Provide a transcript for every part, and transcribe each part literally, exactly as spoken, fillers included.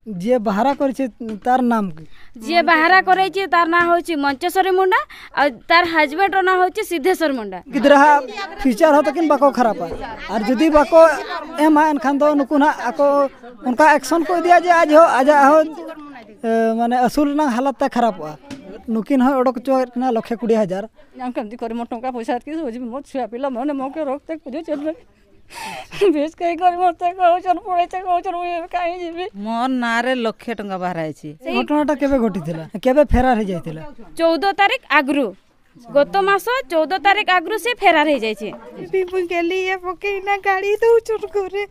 ଯିଏ ବାହାରା କରିଛି ତାର ନାମ କି? ଯିଏ ବାହାରା କରେଇଛି ତାର ନାଁ ହଉଛି ମଞ୍ଚେଶ୍ୱରୀ ମୁଣ୍ଡା, ଆଉ ତାର ହଜବେଣ୍ଡର ନାଁ ହଉଛି ସିଦ୍ଧେଶ୍ୱର ମୁଣ୍ଡା। ᱜᱤᱫᱽᱨᱟᱹ ᱦᱟᱜ ᱯᱷᱤᱭᱩᱪᱟᱨ ᱦᱚᱸ ᱛᱟᱹᱠᱤᱱ ᱵᱟᱠᱚ ᱠᱷᱟᱨᱟᱯᱟ᱾ ᱟᱨ ᱡᱩᱫᱤ ᱵᱟᱠᱚ ᱮᱢᱟ, ᱮᱱᱠᱷᱟᱱ ᱫᱚ ᱱᱩᱠᱩ ᱱᱟᱦᱟᱜ ᱟᱠᱚ ᱚᱱᱠᱟ ᱮᱠᱥᱚᱱ ᱠᱚ ᱤᱫᱤᱭᱟ ᱡᱮ ᱟᱡ ᱦᱚᱸ, ᱟᱡᱟᱜ ᱦᱚᱸ, ᱮ, ᱢᱟᱱᱮ ᱟᱹᱥᱩᱞ ᱨᱮᱱᱟᱜ ᱦᱟᱞᱚᱛ ᱛᱟᱭ ᱠᱷᱟᱨᱟᱯᱚᱜᱼᱟ᱾ ᱱᱩᱠᱤᱱ ᱦᱚᱸᱭ ᱚᱰᱚᱠ ᱦᱚᱪᱚᱭᱮᱫ ᱠᱤᱱᱟ ᱞᱚᱠᱷᱮ ᱠᱩᱲᱤ ᱦᱟᱡᱟᱨ᱾ ᱟᱢ ᱠᱮᱢᱛᱤ ᱠᱚᱨᱮ ᱢᱚ ᱴᱚᱝᱠᱟ ᱯᱚᱭᱥᱟ ᱟᱨᱠᱤ ᱥᱩᱡᱤ ᱢᱚ ᱪᱷᱩᱭᱟ ᱯᱤᱞᱟ ᱢᱚᱱᱮ ᱢᱚ ᱠᱮ ᱨᱚᱠᱛᱮ ᱠᱩᱡᱩ ᱪᱮᱫ ᱨᱮ ᱵᱮᱥ ᱠᱟᱹᱭ ᱠᱚᱨᱮ ᱢᱚ ᱛᱮ ᱠᱚ ᱪᱚᱱ ᱯᱚᱲᱮ ᱛᱮ ᱠᱚ ᱪᱚᱱ ᱢᱚ ᱠᱟᱹᱭ ᱡᱤᱵᱤ᱾ ମୋର ନାଁରେ ଲକ୍ଷେ ଟଙ୍କା ବାହାରାଇଛି। ସେଇ ଘଟଣାଟା କେବେ ଘଟିଥିଲା, କେବେ ଫେରାର ହେଇଯାଇଥିଲା? ଚଉଦ ତାରିଖ ଆଗରୁ, ଗତ ମାସ ଚଉଦ ତାରିଖ ଆଗରୁ ସେ ଫେରାର ହେଇଯାଇଛି। ବିଭୁ ଗେଲି ଏ ପକେଇନା ଗାଳି ଦଉଛନ୍ ଘରେ,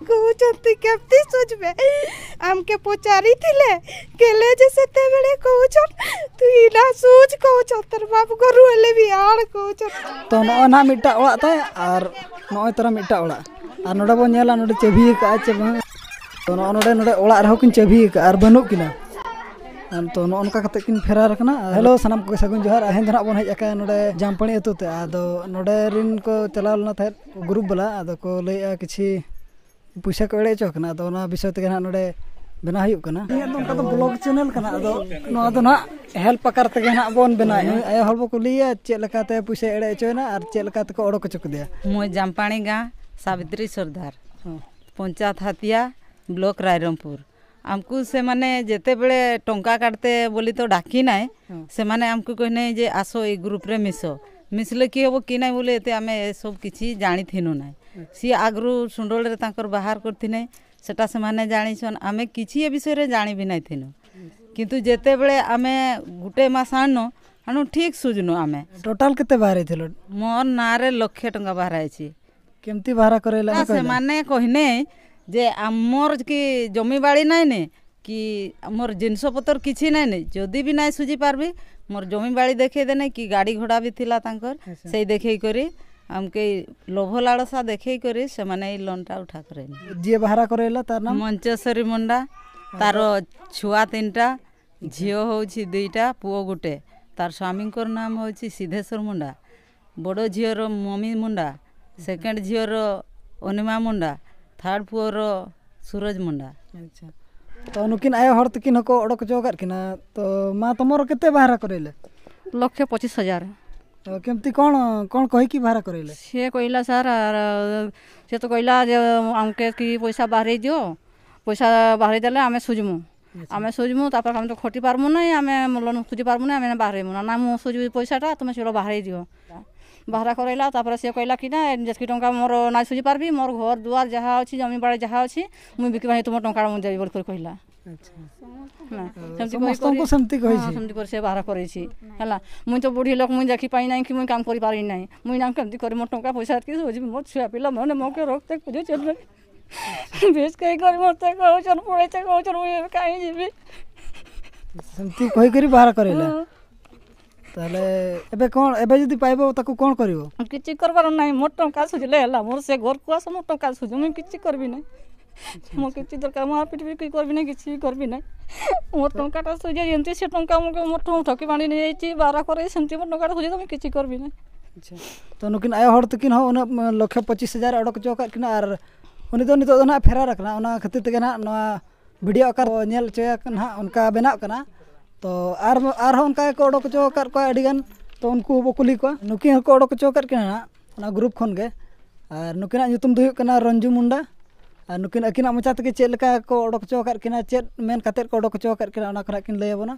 କହୁଛନ୍ତି କେମିତି ସୁଝିବେ। ଆମକେ ପଚାରିଥିଲେ, ଗେଲେ ଯେ ସେତେବେଳେ କହୁଛନ୍, "ତୁ ଇନା ସୁଝ," କହୁଛନ୍, "ତୋର ବାପ ଘରୁ ହେଲେ ବି ଆଣ," କହୁଛନ୍। ᱛᱚ, ᱱᱚᱜᱼᱚᱭ ᱱᱟᱦᱟᱜ ᱢᱤᱫᱴᱟᱜ ᱚᱲᱟᱜ ᱛᱟᱭ, ᱟᱨ ᱱᱚᱜᱼᱚᱭ ᱛᱟᱨᱟ ᱢᱤᱫᱴᱟᱜ ᱚᱲᱟᱜ, ᱟᱨ ᱱᱚᱰᱮ ᱵᱚᱱ ᱧᱮᱞᱟ ᱱᱚᱰᱮ ᱪᱟᱹᱵᱤ ᱟᱠᱟᱫᱼᱟ ᱪᱮ ᱵᱟᱝ᱾ ᱛᱚ, ᱱᱚᱜᱼᱚ ᱱᱚᱰᱮ, ᱱᱚᱰᱮ ᱚᱲᱟᱜ ᱨᱮᱦᱚᱸ ᱠᱤᱱ ᱪᱟᱹᱵᱤ ᱟᱠᱟᱫᱼᱟ ᱟᱨ ᱵᱟᱹᱱᱩᱜ ᱠᱤᱱᱟ᱾ ᱟᱨ ᱛᱚ, ᱱᱚᱜᱼᱚ ᱱᱚᱝᱠᱟ ᱠᱟᱛᱮ ᱠᱤᱱ ᱯᱷᱮᱨᱟᱨ ᱟᱠᱟᱱᱟ᱾ ᱟᱨ ᱦᱮᱞᱳ, ᱥᱟᱱᱟᱢ ᱠᱚᱜᱮ ᱥᱟᱹᱜᱩᱱ ᱡᱚᱦᱟᱨ᱾ ᱟᱨ ᱛᱮᱦᱮᱧ ᱫᱚ ᱱᱟᱦᱟᱜ ᱵᱚᱱ ᱦᱮᱡ ᱟᱠᱟᱱᱟ ᱱᱚᱰᱮ ᱡᱟᱢᱯᱟᱲᱤ ᱟᱹᱛᱩ ᱛᱮ᱾ ᱟᱫᱚ ᱱᱚᱰᱮ ᱨᱤᱱ ᱠᱚ ᱪᱟᱞᱟᱣ ᱞᱮᱱᱟ ᱛᱟᱦᱮᱸᱫ ᱜᱨᱩᱯ ᱵᱟᱞᱟ, ᱟᱫᱚ ᱠᱚ ᱞᱟᱹᱭᱮᱫᱼᱟ ᱠᱤᱪᱷᱤ ᱯᱩᱭᱥᱟᱹ ᱠᱚ ᱮᱲᱮ ᱦᱚᱪᱚ ᱠᱟᱱᱟ᱾ ᱟᱫᱚ ᱚᱱᱟ ᱵᱤᱥᱚᱭ ᱛᱮᱜᱮ ᱱᱟᱦᱟᱜ ᱱᱚᱰᱮ ᱵᱮᱱᱟᱣ ᱦᱩᱭᱩᱜ ᱠᱟᱱᱟ᱾ ᱤᱧᱟᱹᱜ ᱫᱚ ᱚᱱᱠᱟ ᱫᱚ ᱵᱞᱚᱜ ᱪᱮᱱᱮᱞ ᱠᱟᱱᱟ, ᱟᱫᱚ ᱱᱚᱣᱟ ᱫᱚ ᱱᱟᱦᱟᱜ ᱦᱮᱞᱯ ᱟᱠᱟᱨ ᱛᱮᱜᱮ ᱱᱟᱦᱟᱜ ᱵᱚᱱ ᱵᱮᱱᱟᱣᱮᱫᱼᱟ᱾ ᱟᱭᱳ ᱦᱚᱲ ᱵᱚ ᱠᱩᱞᱤᱭᱮᱭᱟ ᱪᱮᱫ ᱞᱮᱠᱟᱛᱮ ᱯᱩᱭᱥᱟᱹ ᱮᱲᱮ ᱦᱚᱪᱚᱭᱮᱱᱟ ᱟᱨ ᱪᱮᱫ ᱞᱮᱠᱟ ᱛᱮᱠᱚ ᱚᱰᱚᱠ ᱦᱚᱪᱚ ᱠᱮᱫᱮᱭᱟ᱾ ᱢᱚᱭ ᱡᱟᱢᱯᱟᱲᱤ ᱜᱟ ᱥᱟᱵᱤᱛᱨᱤ ᱥᱚᱨᱫᱟᱨ, ᱦᱚᱸ᱾ ᱯᱚᱧᱪᱟᱭᱮᱛ ᱦᱟᱛᱤᱭᱟ, ᱵᱞᱚᱠ ᱨᱟᱭᱨᱚᱝᱯᱩᱨ᱾ ଆମକୁ ସେମାନେ ଯେତେବେଳେ ଟଙ୍କା କାଢ଼ତେ ବୋଲି ତ ଡାକି ନାହିଁ, ହଁ। ସେମାନେ ଆମକୁ କହିନାହିଁ ଯେ ଆସ ଏଇ ଗ୍ରୁପରେ ମିଶ। ମିଶିଲେ କି ହବ କି ନାହିଁ ବୋଲି ଏତେ ଆମେ ଏସବୁ କିଛି ଜାଣିଥିନୁ ନାହିଁ। ସିଏ ଆଗରୁ ସୁଣ୍ଡଳରେ ତାଙ୍କର ବାହାର କରିଥିନେ, ସେଟା ସେମାନେ ଜାଣିଛନ୍, ଆମେ କିଛି ଏ ବିଷୟରେ ଜାଣି ବି ନାହିଁ ଥିନୁ। କିନ୍ତୁ ଯେତେବେଳେ ଆମେ ଗୋଟେ ମାସ ଆଣନୁ, ଆଣୁ ଠିକ୍ ସୁଝନୁ ଆମେ। ଟୋଟାଲ କେତେ ବାହାରିଥିଲ? ମୋର ନାଁରେ ଲକ୍ଷେ ଟଙ୍କା ବାହାରାଇଛି। କେମିତି ବାହାରା କରେଇଲା ନା, ନା କହିଲା? ସେମାନେ କହିନେ ଯେ ଆମର କି ଜମିବାଡ଼ି ନାଇଁ ନେ, କି ମୋର ଜିନିଷପତ୍ର କିଛି ନାଇଁ ନେ, ଯଦି ବି ନାଇଁ ସୁଝି ପାରବି, ମୋର ଜମିବାଡ଼ି ଦେଖେଇ ଦେନେ, କି ଗାଡ଼ି ଘୋଡ଼ା ବି ଥିଲା ତାଙ୍କର, ଆଚ୍ଛା। ସେଇ ଦେଖେଇ କରି ଆମକେ ଲୋଭ ଲାଳସା ଦେଖେଇ କରି ସେମାନେ ଏଇ ଲୋନ୍ଟା ଉଠା କରେଇଲେ। ଯିଏ ବାହାରା କରେଇଲା ତାର ନାମ? ମଞ୍ଚେଶ୍ୱରୀ ମୁଣ୍ଡା, ତାର ଛୁଆ ତିନିଟା, ଝିଅ ହଉଛି ଦୁଇଟା, ପୁଅ ଗୋଟେ। ତାର ସ୍ୱାମୀଙ୍କର ନାମ ହଉଛି ସିଦ୍ଧେଶ୍ୱର ମୁଣ୍ଡା, ବଡ଼ ଝିଅର ମମି ମୁଣ୍ଡା, ସେକେଣ୍ଡ ଝିଅର ଅନିମା ମୁଣ୍ଡା, ଥାର୍ଡ ପୁଅର ସୁରଜ ମୁଣ୍ଡା। ଆଚ୍ଛା। ᱛᱚ ᱱᱩᱠᱤᱱ ᱟᱭᱳ ᱦᱚᱲ ᱛᱟᱹᱠᱤᱱ ᱦᱚᱸᱠᱚ ᱚᱰᱚᱠ ᱦᱚᱪᱚ ᱟᱠᱟᱫ ᱠᱤᱱᱟ᱾ ᱛᱚ ᱢᱟ ᱛᱚᱢᱚᱨ ᱠᱮᱛᱮ ᱵᱟᱦᱨᱟ ᱠᱚᱨᱮᱞᱮ? ᱞᱚᱠᱷᱮ ᱯᱚᱸᱪᱤᱥ ᱦᱟᱡᱟᱨ᱾ ᱛᱚ ᱠᱮᱢᱛᱤ ᱠᱚᱬ ᱠᱚᱬ ᱠᱚᱦᱤ ᱠᱤ ᱵᱟᱦᱨᱟ ᱠᱚᱨᱮᱞᱮ? ᱥᱮ ᱠᱚᱭᱞᱟ ᱥᱟᱨ ᱟᱨ ᱥᱮ ᱛᱚ ᱠᱚᱭᱞᱟ ᱡᱮ ᱟᱢᱠᱮ ᱠᱤ ᱯᱚᱭᱥᱟ ᱵᱟᱦᱨᱮ ᱫᱤᱭᱳ, ᱯᱚᱭᱥᱟ ᱵᱟᱦᱨᱮ ᱫᱮᱞᱮ ᱟᱢᱮ ᱥᱩᱡᱢᱩ। ᱟᱪᱪᱷᱟ। ᱟᱢᱮ ᱥᱩᱡᱢᱩ, ᱛᱟᱯᱚᱨ ᱟᱢ ᱫᱚ ᱠᱷᱚᱴᱤ ᱯᱟᱨᱢᱩ ᱱᱟᱭ, ᱟᱢᱮ ᱢᱩᱞᱚᱱ ᱥᱩᱡᱤ ᱯᱟᱨᱢᱩ ᱱᱟᱭ, ᱟᱢᱮ ᱵᱟᱦᱨᱮ ᱢᱩᱱᱟ, ᱱᱟᱢᱩ ᱥᱩᱡᱤ ᱯᱚᱭᱥᱟᱴᱟ, ᱛᱩᱢᱮ ᱪᱚᱞᱚ ᱵᱟᱦᱨᱮ ᱫᱤᱭᱳ। ବାହାର କରେଇଲା। ତାପରେ ସେ କହିଲା କି ନା ଯେତିକି ଟଙ୍କା ମୋର ନାଇଁ ସୁଝି ପାରିବି, ମୋର ଘର ଦୁଆର ଯାହା ଅଛି, ଜମି ବାଡ଼ି ଯାହା ଅଛି, ମୁଇଁ ବିକି ପାରିବି, ତୁମ ଟଙ୍କାଟା ମୁଁ ଦେବି ବୋଲି କରି କହିଲା। ଆଚ୍ଛା। ନା, ସେମିତି କହି ସମସ୍ତଙ୍କୁ କରି ସେମିତି ହଁ, କହିଛି? ସେମିତି କରି ସେ ବାହାର କରେଇଛି। ହେଲା, ମୁଇଁ ତ ବୁଢ଼ୀ ଲୋକ, ମୁଇଁ ଦେଖି ପାଇ ନାହିଁ କି ମୁଇଁ କାମ କରିପାରି ନାହିଁ। ମୁଇଁ ନା କେମିତି କରି ମୋର ଟଙ୍କା ପଇସା ଏତିକି ସୁଝିବି, ମୋ ଛୁଆ ପିଲାମାନେ ମୋ କେ ରକ୍ତ ଖୋଜୁଛନ୍ତି। ବେଶ କେହି କରି ମୋତେ କହୁଛନ୍, ପଳେଇତେ କହୁଛନ୍, ମୁଇଁ ଏବେ କାହିଁ ଯିବି? ସେମିତି କହିକରି ବାହାର କରେଇଲା। ହଁ। ତାହେଲେ ଏବେ କ'ଣ, ଏବେ ଯଦି ପାଇବ ତାକୁ କ'ଣ କରିବ? କିଛି କରିବାର ନାହିଁ, ମୋର ଟଙ୍କା ସୁଝିଲେ ହେଲା। ମୋର ସେ ଘରକୁ ଆସ, ମୋର ଟଙ୍କା ସୁଝ, ମୁଇଁ କିଛି କରିବି ନାହିଁ। ମୋର କିଛି ଦରକାର, ମୁଁ ହାପିଟ ବି କିଛି କରିବି ନାହିଁ, କିଛି ବି କରିବି ନାହିଁ। ମୋର ଟଙ୍କାଟା ସୁଝ, ଯେମିତି ସେ ଟଙ୍କା ମୁଁ ମୋଠୁ ଠକି ପାଣି ନେଇଯାଇଛି, ବାରା କରି ସେମିତି ମୋର ଟଙ୍କାଟା ସୁଝ, ମୁଁ କିଛି କରିବି ନାହିଁ। ଆଚ୍ଛା। ତ ᱱᱩᱠᱤᱱ ᱟᱭᱳ ᱦᱚᱲ ᱛᱟᱹᱠᱤᱱ ᱦᱚᱸ ᱩᱱᱟᱹᱜ ᱞᱚᱠᱷᱮ ᱯᱚᱸᱪᱤᱥ ᱦᱟᱡᱟᱨ ᱚᱰᱚᱠ ᱦᱚᱪᱚ ᱟᱠᱟᱫ ᱠᱤᱱᱟ ᱟᱨ ᱩᱱᱤ ᱫᱚ ᱱᱤᱛᱚᱜ ᱫᱚ ᱱᱟᱦᱟᱜ ᱯᱷᱮᱨᱟᱨ ᱟᱠᱟᱱᱟ᱾ ᱚᱱᱟ ᱠᱷᱟᱹᱛᱤᱨ ᱛᱮᱜᱮ ᱱᱟᱦᱟᱜ ᱱᱚᱣᱟ ᱵᱷᱤᱰᱤᱭᱳ ᱟᱠᱟᱨ ᱠᱚ ᱧᱮᱞ ᱦᱚᱪᱚᱭᱟ ᱱᱟᱦᱟᱜ, ᱚᱱᱠᱟ ᱵᱮᱱᱟᱜ ᱠᱟᱱᱟ᱾ ᱛᱚ ᱟᱨ, ᱟᱨᱦᱚᱸ ᱚᱱᱠᱟ ᱜᱮᱠᱚ ᱚᱰᱚᱠ ᱦᱚᱪᱚ ᱟᱠᱟᱫ ᱠᱚᱣᱟ ᱟᱹᱰᱤᱜᱟᱱ᱾ ᱛᱚ ᱩᱱᱠᱩ ᱦᱚᱸᱵᱚ ᱠᱩᱞᱤ ᱠᱚᱣᱟ᱾ ᱱᱩᱠᱤᱱ ᱦᱚᱸᱠᱚ ᱚᱰᱚᱠ ᱦᱚᱪᱚ ᱟᱠᱟᱫ ᱠᱤᱱᱟ ᱱᱟᱦᱟᱜ ᱚᱱᱟ ᱜᱨᱩᱯ ᱠᱷᱚᱱ ᱜᱮ᱾ ᱟᱨ ᱱᱩᱠᱤᱱᱟᱜ ᱧᱩᱛᱩᱢ ᱫᱚ ᱦᱩᱭᱩᱜ ᱠᱟᱱᱟ ᱨᱚᱧᱡᱩ ᱢᱩᱱᱰᱟ᱾ ᱟᱨ ᱱᱩᱠᱤᱱ ᱟᱹᱠᱤᱱᱟᱜ ᱢᱚᱪᱟ ᱛᱮᱜᱮ ᱪᱮᱫ ᱞᱮᱠᱟ ᱠᱚ ᱚᱰᱚᱠ ᱦᱚᱪᱚ ᱟᱠᱟᱫ ᱠᱤᱱᱟ, ᱪᱮᱫ ᱢᱮᱱ ᱠᱟᱛᱮᱫ ᱠᱚ ᱚᱰᱚᱠ ᱦᱚᱪᱚ ᱟᱠᱟᱫ ᱠᱤᱱᱟ, ᱚᱱᱟ ᱠᱚ ᱱᱟᱦᱟᱜ ᱠᱤᱱ ᱞᱟᱹᱭ ᱟᱵᱚᱱᱟ᱾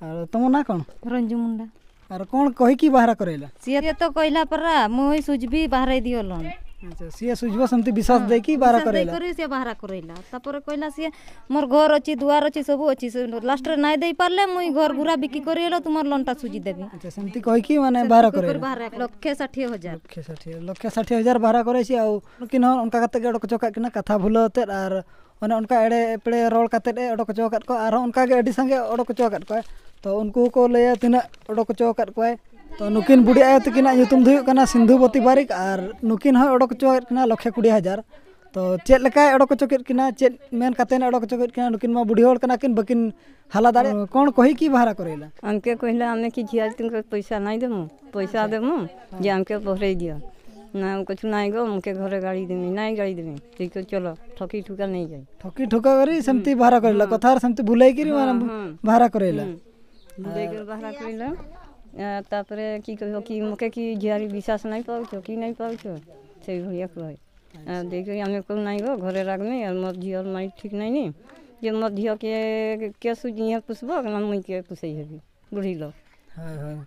ᱟᱨ ᱛᱚᱢᱚ ᱱᱟ ᱠᱚᱬ? ᱨᱚᱧᱡᱩ ᱢᱩᱱᱰᱟ᱾ ᱟᱨ ᱠᱚᱬ ᱠᱚᱦᱤ ᱠᱤ ᱵᱟᱦᱨᱟ ᱠᱚᱨᱮᱞᱟ? ᱥᱤᱭᱟᱹ ᱛᱚ ᱠᱚᱭᱞᱟ ᱯᱟᱨᱟ, ᱢᱩᱭ ᱥᱩᱡᱵᱤ ᱵᱟᱦᱨᱮ ᱫᱤᱭᱚᱞᱚᱱ᱾ ᱟᱪᱪᱷᱟ, ᱥᱤᱭᱟᱹ ᱥᱩᱡᱵᱟ ᱥᱮᱢᱛᱤ ᱵᱤᱥᱟᱥ ᱫᱮᱠᱤ ᱵᱟᱦᱨᱟ ᱵᱤᱥᱟᱥ ᱫᱮᱠᱤ ᱠᱚᱨᱮᱞᱟ? ᱠᱚᱨᱮ ᱥᱤᱭᱟᱹ ᱵᱟᱦᱨᱟ ᱠᱚᱨᱮᱞᱟ᱾ ᱛᱟᱯᱚᱨᱮ ᱠᱚᱭᱞᱟ ᱥᱤᱭᱟᱹ, ᱢᱚᱨ ᱜᱷᱚᱨ ᱚᱪᱤ, ᱫᱩᱣᱟᱨ ᱚᱪᱤ, ᱥᱚᱵᱩ ᱚᱪᱤ, ᱞᱟᱥᱴ ᱨᱮ ᱱᱟᱭ ᱫᱮᱭ ᱯᱟᱨᱞᱮ, ᱢᱩᱭ ᱜᱷᱚᱨ ᱜᱩᱨᱟ ᱵᱤᱠᱤ ᱠᱚᱨᱮᱞᱚ, ᱛᱩᱢᱟᱨ ᱞᱚᱱᱴᱟ ᱥᱩᱡᱤ ᱫᱮᱵᱤ᱾ ᱟᱪᱪᱷᱟ, ᱥᱮᱢᱛᱤ ᱠᱚᱦᱤ ᱠᱤ ᱢᱟᱱᱮ ᱵᱟᱦᱨᱟ ᱠᱚᱨᱮᱞᱟ? ᱵᱟᱦᱨᱟ, ᱞᱚᱠᱷᱮ ᱥᱟᱴᱷᱤ ᱦᱟᱡᱟᱨ᱾ ᱞᱚᱠᱷᱮ ᱥᱟᱴᱷᱤ, ᱞᱚᱠᱷᱮ ᱥᱟᱴᱷᱤ ᱦᱟᱡᱟᱨ ᱵᱟᱦᱨᱟ ᱠᱚᱨᱮ ᱥᱤᱭᱟᱹ, ᱟᱨ ᱱᱩᱠᱤᱱ ᱦᱚᱸ ᱚᱱᱠᱟ ᱠᱟᱛᱮ ᱜᱮ ᱚᱰᱚᱠ ᱦᱚᱪᱚ ᱠᱟᱜ ᱠᱤᱱᱟ, ᱠᱟᱛᱷᱟ ᱵᱷᱩᱞᱟᱹᱣ ᱟᱛᱮᱫ ᱟᱨ ᱚᱱᱮ ᱚᱱᱠᱟ ᱮᱲᱮ ᱮᱯᱲᱮ ᱨᱚᱲ ᱠᱟᱛᱮᱫ ᱮ ᱚᱰᱚᱠ ᱦᱚᱪᱚ ᱟᱠᱟᱫ ᱠᱚᱣᱟ᱾ ᱟᱨᱦᱚᱸ ᱚᱱᱠᱟ ᱜᱮ ᱟᱹᱰᱤ ᱥᱟᱸᱜᱮ ᱚᱰᱚᱠ ᱦᱚᱪᱚ ᱟᱠᱟᱫ ᱠᱚᱣᱟ᱾ ᱛᱚ ᱩᱱᱠᱩ ᱦᱚᱸᱠᱚ ᱞᱟᱹᱭᱟ ᱛᱤᱱᱟᱹᱜ ᱚᱰᱚᱠ ᱦᱚᱪᱚ ᱟᱠᱟᱫ ᱠᱚᱣᱟᱭ᱾ ᱛᱚ ᱱᱩᱠᱤᱱ ᱵᱩᱰᱷᱤ ᱟᱭᱳ ᱛᱟᱹᱠᱤᱱᱟᱜ ᱧᱩᱛᱩᱢ ᱫᱚ ᱦᱩᱭᱩᱜ ᱠᱟᱱᱟ ᱥᱤᱱᱫᱷᱩᱵᱚᱛᱤ ᱵᱟᱨᱤᱠ, ᱟᱨ ᱱᱩᱠᱤᱱ ᱦᱚᱸᱭ ᱚᱰᱚᱠ ᱦᱚᱪᱚ ᱟᱠᱟᱫ ᱠᱤᱱᱟ ᱞᱚᱠᱷᱮ ᱠᱩᱲᱤ ᱦᱟᱡᱟᱨ᱾ ᱛᱚ ᱪᱮᱫ ᱞᱮᱠᱟᱭ ᱚᱰᱚᱠ ᱦᱚᱪᱚ ᱠᱮᱫ ᱠᱤᱱᱟ, ᱪᱮᱫ ᱢᱮᱱ ᱠᱟᱛᱮᱫ ᱮ ᱚᱰᱚᱠ ᱦᱚᱪᱚ ᱠᱮᱫ ᱠᱤᱱᱟ, ᱱᱩᱠᱤᱱ ᱢᱟ ᱵᱩᱰᱷᱤ ᱦᱚᱲ ᱠᱟᱱᱟ ᱠᱤᱱ, ᱵᱟᱹᱠᱤᱱ ᱦᱟᱞᱟ ᱫᱟᱲᱮᱭᱟᱜᱼᱟ᱾ ᱠᱚᱬ ᱠᱚᱦᱤ ᱠᱤ ᱵᱟᱦᱨᱟ ᱠᱚᱨᱮᱞᱟ? ᱟᱢᱠᱮ ᱠᱚᱦᱤᱞᱟ ᱟᱢᱮ ᱠᱤ ᱡᱷᱤᱭᱟ ᱛᱤᱱᱠᱚ ᱯᱚᱭᱥᱟ ᱱᱟᱭ ᱫᱮᱢᱩ, ᱯᱚᱭᱥᱟ ᱫᱮᱢᱩ, ᱡᱮ ᱟᱢᱠᱮ ᱵᱚᱦᱨᱮ ᱫᱤᱭᱟ᱾ ନା, ମୁଁ କହୁଛି, "ନାଇଁ ଗୋ, ମୁଁ କେ ଘରେ ଗାଳି ଦେମି, ନାଇଁ ଗାଳି ଦେମି।" ସେଇ ତ, "ଚଲ, ଠକି ଠୁକା ନେଇ ଯାଇ।" ଠକି ଠୁକା କରି ସେମିତି ବାହାର କରିଲା, ହଁ। କଥାରେ ସେମିତି ଭୁଲେଇକିରି, ହଁ, ମାନେ, ହଁ। ବାହାର କରେଇଲା। ହୁଁ। ଭୁଲେଇକିରି ବାହାର କରିଲା। ଆ, ତାପରେ କି କହିବ କି, "ମତେ କି ଝିଆରୀ ବିଶ୍ୱାସ ନାଇଁ ପାଉଛ, କି ନାଇଁ ପାଉଛ?" ସେଇଭଳିଆ କହେ। ଆ, ଆଚ୍ଛା। ଦେଇକରି ଆମେ କହୁ, "ନାଇଁ ଗୋ, ଘରେ ରାଗମି, ଆଉ ମୋର ଝିଅର ମାଇ ଠିକ୍ ନାଇଁ ନି, ଯେ ମୋର ଝିଅ କେ, କେ ସୁ-, ଝିଅ ପୁଷବ, ନା ମୁଇଁ କେ ପୁଷେଇ ହେବି, ବୁଢ଼ୀ ଲୋ।" ᱦᱳᱭ, ᱦᱳᱭ᱾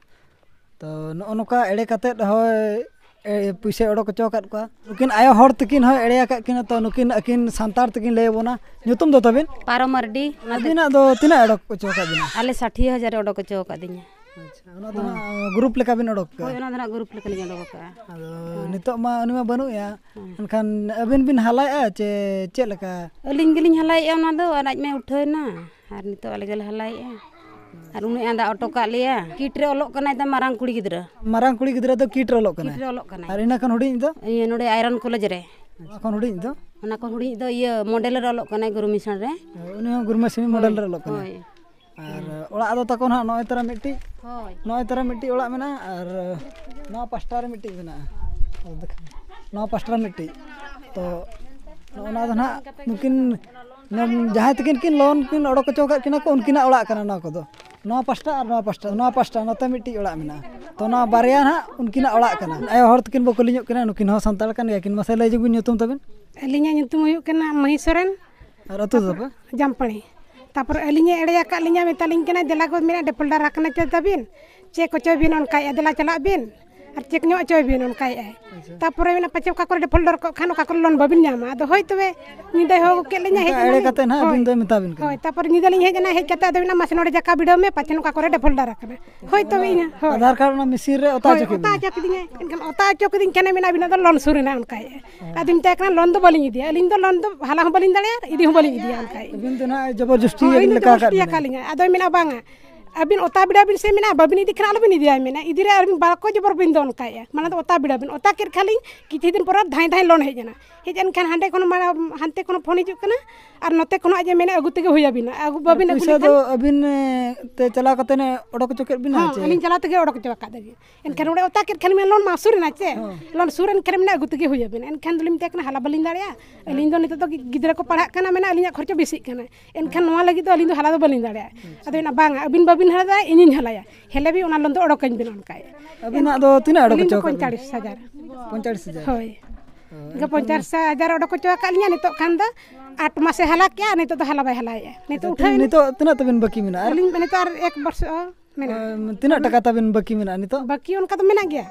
ᱛᱚ, ᱱᱚᱜᱼᱚ ᱱᱚᱝᱠᱟ ᱮᱲᱮ ᱠᱟᱛᱮᱫ ᱦᱚᱸ, ᱮ, ᱯᱩᱭᱥᱟᱹᱭ ᱚᱰᱚᱠ ᱦᱚᱪᱚ ᱟᱠᱟᱫ ᱠᱚᱣᱟ᱾ ᱱᱩᱠᱤᱱ ᱟᱭᱳ ᱦᱚᱲ ᱛᱟᱹᱠᱤᱱ ᱦᱚᱸ ᱮᱲᱮ ᱟᱠᱟᱫ ᱠᱤᱱᱟ᱾ ᱛᱚ, ᱱᱩᱠᱤᱱ ᱟᱹᱠᱤᱱ ᱥᱟᱱᱛᱟᱲ ᱛᱮᱠᱤᱱ ᱞᱟᱹᱭ ᱟᱵᱚᱱᱟ᱾ ᱧᱩᱛᱩᱢ ᱫᱚ ᱛᱟᱹᱵᱤᱱ? ᱯᱟᱨᱚ ᱢᱟᱨᱰᱤ᱾ ᱟᱹᱵᱤᱱᱟᱜ ᱫᱚ ᱛᱤᱱᱟᱹᱜ ᱚᱰᱚᱠ ᱦᱚᱪᱚ ᱟᱠᱟᱫ ᱵᱤᱱᱟ? ᱟᱞᱮ ᱥᱟᱴᱷᱤ ᱦᱟᱡᱟᱨ ᱮ ᱚᱰᱚᱠ ᱦᱚᱪᱚ ᱟᱠᱟᱫᱤᱧᱟ᱾ ᱟᱪᱪᱷᱟ, ᱚᱱᱟ ᱫᱚ ᱦᱮᱸ᱾ ᱦᱟᱸᱜ ᱜᱨᱩᱯ ᱞᱮᱠᱟ ᱵᱤᱱ ᱚᱰᱚᱠ ᱠᱟᱜᱼᱟ? ᱦᱳᱭ, ᱚᱱᱟ ᱫᱚ ᱦᱟᱸᱜ ᱜᱨᱩᱯ ᱞᱮᱠᱟᱞᱤᱧ ᱚᱰᱚᱠ ᱟᱠᱟᱜᱼᱟ᱾ ᱟᱫᱚ ᱦᱮᱸ᱾ ᱱᱤᱛᱚᱜ ᱢᱟ ᱩᱱᱤ ᱢᱟ ᱵᱟᱹᱱᱩᱜ ᱮᱭᱟ᱾ ᱦᱮᱸ᱾ ᱮᱱᱠᱷᱟᱱ ᱟᱹᱵᱤᱱ ᱵᱤᱱ ᱦᱟᱞᱟᱭᱮᱜᱼᱟ ᱪᱮ ᱪᱮᱫ ᱞᱮᱠᱟ? ᱟᱹᱞᱤᱧ ᱜᱮᱞᱤᱧ ᱦᱟᱞᱟᱭᱮᱜᱼᱟ ᱚᱱᱟ ᱫᱚ, ᱟᱨ ᱟᱡ ᱢᱟᱭ ᱩᱴᱷᱟᱹᱣ ᱮᱱᱟ᱾ ᱟᱨ ᱱᱤᱛᱚᱜ ᱟᱞᱮ ᱜᱮᱞᱮ ᱦᱟᱞᱟᱭᱮᱜᱼᱟ᱾ ᱟᱨ ᱩᱱᱤ ᱟᱸᱫᱟ ᱚᱴᱚ ᱠᱟᱜ ᱞᱮᱭᱟ᱾ ᱠᱤᱴ ᱨᱮ ᱚᱞᱚᱜ ᱠᱟᱱᱟᱭ ᱛᱟᱢ ᱢᱟᱨᱟᱝ ᱠᱩᱲᱤ ᱜᱤᱫᱽᱨᱟᱹ᱾ ᱢᱟᱨᱟᱝ ᱠᱩᱲᱤ ᱜᱤᱫᱽᱨᱟᱹ ᱫᱚ ᱠᱤᱴ ᱨᱮ ᱚᱞᱚᱜ ᱠᱟᱱᱟᱭ? ᱠᱤᱴ ᱨᱮ ᱚᱞᱚᱜ ᱠᱟᱱᱟᱭ᱾ ᱟᱨ ᱤᱱᱟᱹ ᱠᱷᱚᱱ ᱦᱩᱰᱤᱧ ᱫᱚ? ᱤᱭᱟᱹ, ᱱᱚᱰᱮ ᱟᱭᱨᱚᱱ ᱠᱚᱞᱮᱡᱽ ᱨᱮ᱾ ᱚᱱᱟ ᱠᱷᱚᱱ ᱦᱩᱰᱤᱧ ᱫᱚ? ᱚᱱᱟ ᱠᱷᱚᱱ ᱦᱩᱰᱤᱧ ᱫᱚ ᱤᱭᱟᱹ ᱢᱚᱰᱮᱞ ᱨᱮ ᱚᱞᱚᱜ ᱠᱟᱱᱟᱭ, ᱜᱩᱨᱩ ᱢᱤᱥᱚᱱ ᱨᱮ᱾ ᱩᱱᱤ ᱦᱚᱸ ᱜᱩᱨᱩ ᱢᱤᱥᱚᱱ ᱢᱚᱰᱮᱞ ᱦᱳᱭ, ᱨᱮ ᱚᱞᱚᱜ ᱠᱟᱱᱟᱭ᱾ ᱦᱳᱭ᱾ ᱟᱨ ᱚᱲᱟᱜ ᱫᱚ ᱛᱟᱠᱚ ᱱᱟᱦᱟᱜ ᱱᱚᱜᱼᱚᱭ ᱛᱚᱨᱟ ᱢᱤᱫᱴᱤᱡ, ᱦᱳᱭ᱾ ᱱᱚᱜᱼᱚᱭ ᱛᱚᱨᱟ ᱢᱤᱫᱴᱤᱡ ᱚᱲᱟᱜ ᱢᱮᱱᱟᱜᱼᱟ ᱟᱨ ᱱᱚᱣᱟ ᱯᱟᱥᱴᱟ ᱨᱮ ᱢᱤᱫᱴᱤᱡ ᱢᱮᱱᱟᱜᱼᱟ᱾ ᱱᱚᱣᱟ ᱯᱟᱥᱴᱟ ᱨᱮ ᱢᱤᱫᱴᱤᱡ᱾ ᱛᱚ ᱱᱚᱜᱼᱚ ᱱᱟ ᱫᱚ ᱱᱟᱦᱟᱜ ᱱᱩᱠᱤᱱ ᱡᱟᱦᱟᱸᱭ ᱛᱟᱹᱠᱤᱱ ᱠᱤᱱ ᱞᱳᱱ ᱠᱤᱱ ᱚᱰᱚᱠ ᱦᱚᱪᱚ ᱟᱠᱟᱫ ᱠᱤᱱᱟ ᱠᱚ, ᱩᱱᱠᱤᱱᱟᱜ ᱚᱲᱟᱜ ᱠᱟᱱᱟ ᱱᱚᱣᱟ ᱠᱚᱫᱚ᱾ ᱱᱚᱣᱟ ᱯᱟᱥᱴᱟ ᱟᱨ ᱱᱚᱣᱟ ᱯᱟᱥᱴᱟ, ᱱᱚᱣᱟ ᱯᱟᱥᱴᱟ ᱱᱚᱛᱮ ᱢᱤᱫᱴᱤᱡ ᱚᱲᱟᱜ ᱢᱮᱱᱟᱜᱼᱟ᱾ ᱛᱚ ᱱᱚᱣᱟ ᱵᱟᱨᱭᱟ ᱱᱟᱦᱟᱜ ᱩᱱᱠᱤᱱᱟᱜ ᱚᱲᱟᱜ ᱠᱟᱱᱟ᱾ ᱟᱭᱳ ᱦᱚᱲ ᱛᱟᱹᱠᱤᱱ ᱵᱟᱠᱚ ᱞᱤᱧᱚᱜ ᱠᱟᱱᱟ, ᱱᱩᱠᱤᱱ ᱦᱚᱸ ᱥᱟᱱᱛᱟᱲ ᱠᱟᱱ ᱜᱮᱭᱟ ᱠᱤᱱ᱾ ᱢᱟᱥᱮ ᱞᱟᱹᱭ ᱡᱚᱝ ᱵᱤᱱ ᱧᱩᱛᱩᱢ ᱛᱟᱵᱤᱱ? ᱟᱹᱞᱤᱧᱟᱜ ᱧᱩᱛᱩᱢ ᱦᱩᱭᱩᱜ ᱠᱟᱱᱟ ᱢᱟᱹᱦᱤ ᱥᱚᱨᱮᱱ᱾ ᱟᱨ ᱟᱹᱛᱩ ᱫᱚ ᱛᱟᱯᱚᱨ ᱯᱮ? ᱡᱟᱢᱯᱟᱲᱤ᱾ ᱛᱟᱯᱚᱨ ᱟᱹᱞᱤᱧᱮ ᱮᱲᱮ ᱟᱠᱟᱫ ᱞᱤᱧᱟ, ᱢᱮᱛᱟᱞᱤᱧ ᱠᱟᱱᱟᱭ, "ᱫᱮᱞᱟ ᱜᱚ, ᱢᱮᱱᱟᱜ ᱰᱮᱯᱷᱚᱞᱰᱟᱨ ᱟᱠᱟᱱᱟ ᱪᱮ ᱛᱟᱵᱤᱱ? ᱪᱮ ᱠᱚᱪᱚᱭ ᱵᱤᱱ ᱚᱱᱠᱟᱭᱮᱫᱼᱟ, ᱫᱮᱞᱟ ᱪᱟᱞᱟᱜ ᱵᱤᱱ ᱟᱨ ᱪᱮᱠ ᱧᱚᱜ ᱦᱚᱪᱚᱭ ᱵᱤᱱ," ᱚᱱᱠᱟᱭᱮᱫᱼᱟᱭ᱾ ᱟᱪᱪᱷᱟ᱾ ᱛᱟᱯᱚᱨᱮ ᱢᱮᱱᱟ, "ᱯᱟᱪᱷᱮ ᱚᱠᱟ ᱠᱚᱨᱮ ᱰᱮᱯᱷᱚᱞᱰᱟᱨ ᱠᱚᱜ ᱠᱷᱟᱱ ᱚᱠᱟ ᱠᱚᱨᱮ ᱞᱳᱱ ᱵᱟᱵᱤᱱ ᱧᱟᱢᱟ?" ᱟᱫᱚ ᱦᱳᱭ ᱛᱚᱵᱮ ᱧᱤᱫᱟᱹᱭ ᱦᱚᱦᱚ ᱠᱮᱫ ᱞᱤᱧᱟ, ᱦᱮᱡ ᱚᱱᱠᱟ ᱮᱱᱟᱞᱤᱧ᱾ ᱮᱲᱮ ᱠᱟᱛᱮ ᱱᱟᱦᱟᱜ ᱦᱳᱭ᱾ ᱟᱹᱵᱤᱱ ᱫᱚᱭ ᱢᱮᱛᱟ ᱵᱤᱱ ᱠᱟᱱᱟ᱾ ᱦᱳᱭ, ᱛᱟᱯᱚᱨ ᱧᱤᱫᱟᱹ ᱞᱤᱧ ᱦᱮᱡ ᱮᱱᱟ, ᱦᱮᱡ ᱠᱟᱛᱮ ᱟᱫᱚ ᱢᱮᱱᱟ, "ᱢᱟᱥᱮ ᱱᱚᱰᱮ ᱡᱟᱠᱟ ᱵᱤᱰᱟᱹᱣ ᱢᱮ, ᱯᱟᱪᱷᱮ ᱚᱠᱟ ᱠᱚᱨᱮ ᱰᱮᱯᱷᱚᱞᱰᱟᱨ ᱟᱠᱟᱱᱟ?" ᱦᱳᱭ ᱛᱚᱵᱮ ᱤᱧᱟᱹ, ᱦᱳᱭ᱾ ᱟᱫᱷᱟᱨ ᱠᱟᱨᱰ ᱚᱱᱟ ᱢᱮᱥᱤᱱ ᱨᱮ ᱚᱛᱟ ᱦᱳᱭ, ᱦᱚᱪᱚ ᱠᱮᱫ ᱚᱛᱟ ᱵᱤᱱᱟ? ᱦᱚᱪᱚ ᱠᱤᱫᱤᱧᱟᱭ᱾ ᱮᱱᱠᱷᱟᱱ ᱚᱛᱟ ᱦᱚᱪᱚ ᱠᱤᱫᱤᱧ ᱠᱷᱟᱱᱮ ᱢᱮᱱᱟ, "ᱟᱹᱵᱤᱱᱟᱜ ᱫᱚ ᱞᱳᱱ ᱥᱩᱨ ᱮᱱᱟ," ᱚᱱᱠᱟᱭᱮᱫᱼᱟ᱾ ᱟᱫᱚᱧ ᱢᱮᱛᱟᱭ ᱠᱟᱱᱟ, "ᱞᱳᱱ ᱫᱚ ᱵᱟᱹᱞᱤᱧ ᱤᱫᱤᱭᱟ, ᱟᱹᱞᱤᱧ ᱫᱚ ᱞᱳᱱ ᱫᱚ ᱦᱟᱞᱟ ᱦᱚᱸ ᱵᱟᱹᱞᱤᱧ ᱫᱟᱲᱮᱭᱟᱜᱼᱟ, ᱤᱫᱤ ᱦᱚᱸ ᱵᱟᱹᱞᱤᱧ ᱤᱫᱤᱭᱟ," ᱚᱱᱠᱟᱭᱮᱫᱼᱟ᱾ ᱟᱹᱵᱤᱱ ᱫᱚ ᱱᱟᱦᱟᱜ ᱡᱚᱵᱚᱨᱡᱚᱥᱴᱤ ᱦᱳᱭ, ᱜᱮ ᱤᱧ ᱫᱚ ᱞᱮᱠᱟ ᱟᱠᱟᱫ ᱡᱚᱵᱚᱨᱡᱚᱥᱴᱤ ᱵᱤᱱᱟ᱾ ᱟᱠᱟᱫ ᱞᱤᱧᱟ᱾ ᱟᱫᱚᱭ ᱢᱮᱱᱟ, "ᱵᱟᱝᱟ, ᱟᱹᱵᱤᱱ ᱚᱛᱟ ᱵᱤᱰᱟ ᱵᱤᱱ ᱥᱮ ᱢᱮᱱᱟ, ᱵᱟᱹᱵᱤᱱ ᱤᱫᱤ ᱠᱷᱟᱱ ᱟᱞᱚᱵᱤᱱ ᱤᱫᱤᱭᱟ ᱢᱮᱱᱟ, ᱤᱫᱤ ᱨᱮ ᱟᱹᱵᱤᱱ ᱵᱟᱠᱚ ᱡᱚᱵᱚᱨ ᱵᱤᱱ ᱫᱚ ᱚᱱᱠᱟᱭᱮᱫᱼᱟ᱾ ᱢᱟᱲᱟᱝ ᱫᱚ ᱚᱛᱟ ᱵᱤᱰᱟ ᱵᱤᱱ, ᱚᱛᱟ ᱠᱮᱫ ᱠᱷᱟᱱ ᱞᱤᱧ ᱠᱤᱪᱷᱩ ᱫᱤᱱ ᱯᱚᱨᱮ ᱫᱷᱟᱭ ᱫᱷᱟᱭ ᱞᱳᱱ ᱦᱮᱡ ᱮᱱᱟ᱾ ᱦᱮᱡ ᱮᱱ ᱠᱷᱟᱱ ᱦᱟᱸᱰᱮ ᱠᱷᱚᱱ ᱢᱟᱲᱟᱝ ᱦᱟᱱᱛᱮ ᱠᱷᱚᱱ ᱯᱷᱳᱱ ᱦᱤᱡᱩᱜ ᱠᱟᱱᱟ, ᱟᱨ ᱱᱚᱛᱮ ᱠᱷᱚᱱᱟᱜ ᱡᱮ ᱢᱮᱱᱟ ᱟᱹᱜᱩ ᱛᱮᱜᱮ ᱦᱩᱭ ᱟᱵᱤᱱᱟ, ᱟᱹᱜᱩ ᱵᱟᱹᱵᱤᱱ ᱟᱹᱜᱩ ᱯᱩᱭᱥᱟᱹ ᱞᱮᱠᱷᱟᱱ ᱫᱚ ᱟᱹᱵᱤᱱ ᱮ, ᱛᱮ ᱪᱟᱞᱟᱣ ᱠᱟᱛᱮ ᱮ ᱚᱰᱚᱠ ᱦᱚᱪᱚ ᱠᱮᱫ ᱵᱤᱱᱟ ᱦᱚᱸ, ᱪᱮ? ᱟᱹᱞᱤᱧ ᱪᱟᱞᱟᱣ ᱛᱮᱜᱮ ᱚᱰᱚᱠ ᱦᱚᱪᱚ ᱟᱠᱟᱫ ᱞᱤᱧ᱾ ᱮᱱᱠᱷᱟᱱ ᱚᱸᱰᱮ ᱚᱛᱟ ᱠᱮᱫ ᱠᱷᱟᱱ ᱢᱮᱱ ᱞᱳᱱ ᱢᱟ ᱥᱩᱨ ᱮᱱᱟ ᱪᱮ? ᱦᱚᱸ᱾ ᱞᱳᱱ ᱥᱩᱨ ᱮᱱ ᱠᱷᱟᱱ ᱢᱮᱱᱟ ᱟᱹᱜᱩ ᱛᱮᱜᱮ ᱦᱩᱭ ᱟᱵᱤᱱᱟ᱾ ᱮᱱᱠᱷᱟᱱ ᱫᱚᱞᱤᱧ ᱢᱮᱛᱟᱭ ᱠᱟᱱᱟ ᱦᱟᱞᱟ ᱵᱟᱹᱞᱤᱧ ᱫᱟᱲᱮᱭᱟᱜᱼᱟ, ᱟᱹᱞᱤᱧ ᱫᱚ ᱱᱤᱛᱚᱜ ᱫᱚ ᱜᱤ-, ᱜᱤᱫᱽᱨᱟᱹ ᱠᱚ ᱯᱟᱲᱦᱟᱜ ᱠᱟᱱᱟ, ᱢᱮᱱᱟ ᱟᱹᱞᱤᱧᱟᱜ ᱠᱷᱚᱨᱪᱟ ᱵᱮᱥᱤᱜ ᱠᱟᱱᱟ᱾ ᱮᱱᱠᱷᱟᱱ ᱱᱚᱣᱟ ᱞᱟᱹᱜᱤᱫ ᱫᱚ ᱟᱹᱞᱤᱧ ᱫᱚ ᱦᱟᱞᱟ ᱫᱚ ᱵᱟᱹᱞᱤᱧ ᱫᱟᱲᱮᱭᱟᱜᱼᱟ᱾ ᱟᱪᱪᱷᱟ᱾ ᱟᱫᱚ ᱢᱮᱱᱟ ᱵᱟᱝᱟ, ᱟᱹᱵᱤᱱ ᱵᱟᱹᱵᱤᱱ ᱦᱟᱞᱟ ᱫᱟᱲᱮᱭᱟᱜᱼᱟ, ᱤᱧᱤᱧ ᱦᱟᱞᱟᱭᱟ᱾ ᱦᱮᱞᱮ ᱵᱤᱱ ᱚᱱᱟ ᱞᱳᱱ ᱫᱚ ᱚᱰᱚᱠᱟᱹᱧ ᱵᱤᱱ ᱚᱱᱠᱟᱭᱟ᱾ ᱟᱹᱵᱤᱱᱟᱜ ᱫᱚ ᱛᱤᱱᱟᱹᱜ ᱚᱰᱚᱠ ᱟᱹᱞᱤᱧ ᱫᱚ ᱦᱚᱪᱚ ᱟᱠᱟᱫ ᱵᱤᱱᱟ? ᱯᱚᱧᱪᱟᱲᱤᱥ ᱦᱟᱡᱟᱨ᱾ ᱯᱚᱧᱪᱟᱲᱤᱥ ᱦᱟᱡᱟᱨ? ᱦᱳᱭ᱾ ᱦᱳᱭ, ᱮᱱᱠᱷᱟᱱ ᱯᱚᱧᱪᱟᱲᱤᱥ ᱦᱟᱡᱟᱨ ᱚᱰᱚᱠ ᱦᱚᱪᱚ ᱟᱠᱟᱫ ᱞᱤᱧᱟ ᱱᱤᱛᱚᱜ ᱠᱷᱟᱱ ᱫᱚ ᱟᱴ ᱢᱟᱥᱮ ᱦᱟᱞᱟ ᱠᱮᱜᱼᱟ, ᱱᱤᱛᱚᱜ ᱫᱚ ᱦᱟᱞᱟ ᱵᱟᱭ ᱦᱟᱞᱟᱭᱮᱜᱼᱟ᱾ ᱱᱤᱛᱚᱜ ᱟᱪᱪᱷᱟ, ᱩᱴᱷᱟᱹᱣ ᱮᱱᱟ᱾ ᱱᱤᱛᱚᱜ ᱛᱤᱱᱟᱹᱜ ᱛᱟᱵᱤᱱ ᱵᱟᱹᱠᱤ ᱢᱮᱱᱟᱜᱼᱟ? ᱟᱨ ᱟᱹᱞᱤᱧ ᱱᱤᱛᱚᱜ ᱟᱨ ᱮᱠ ᱵᱚᱨᱥᱚ ᱢᱮᱱᱟᱜᱼᱟ᱾ ᱮᱢ, ᱛᱤᱱᱟᱹᱜ ᱴᱟᱠᱟ ᱛᱟᱵᱤᱱ ᱵᱟᱹᱠᱤ ᱢᱮᱱᱟᱜᱼᱟ ᱱᱤᱛᱚᱜ? ᱵᱟᱹᱠᱤ ᱚᱱᱠᱟ ᱫᱚ ᱢᱮᱱᱟᱜ ᱜᱮᱭᱟ,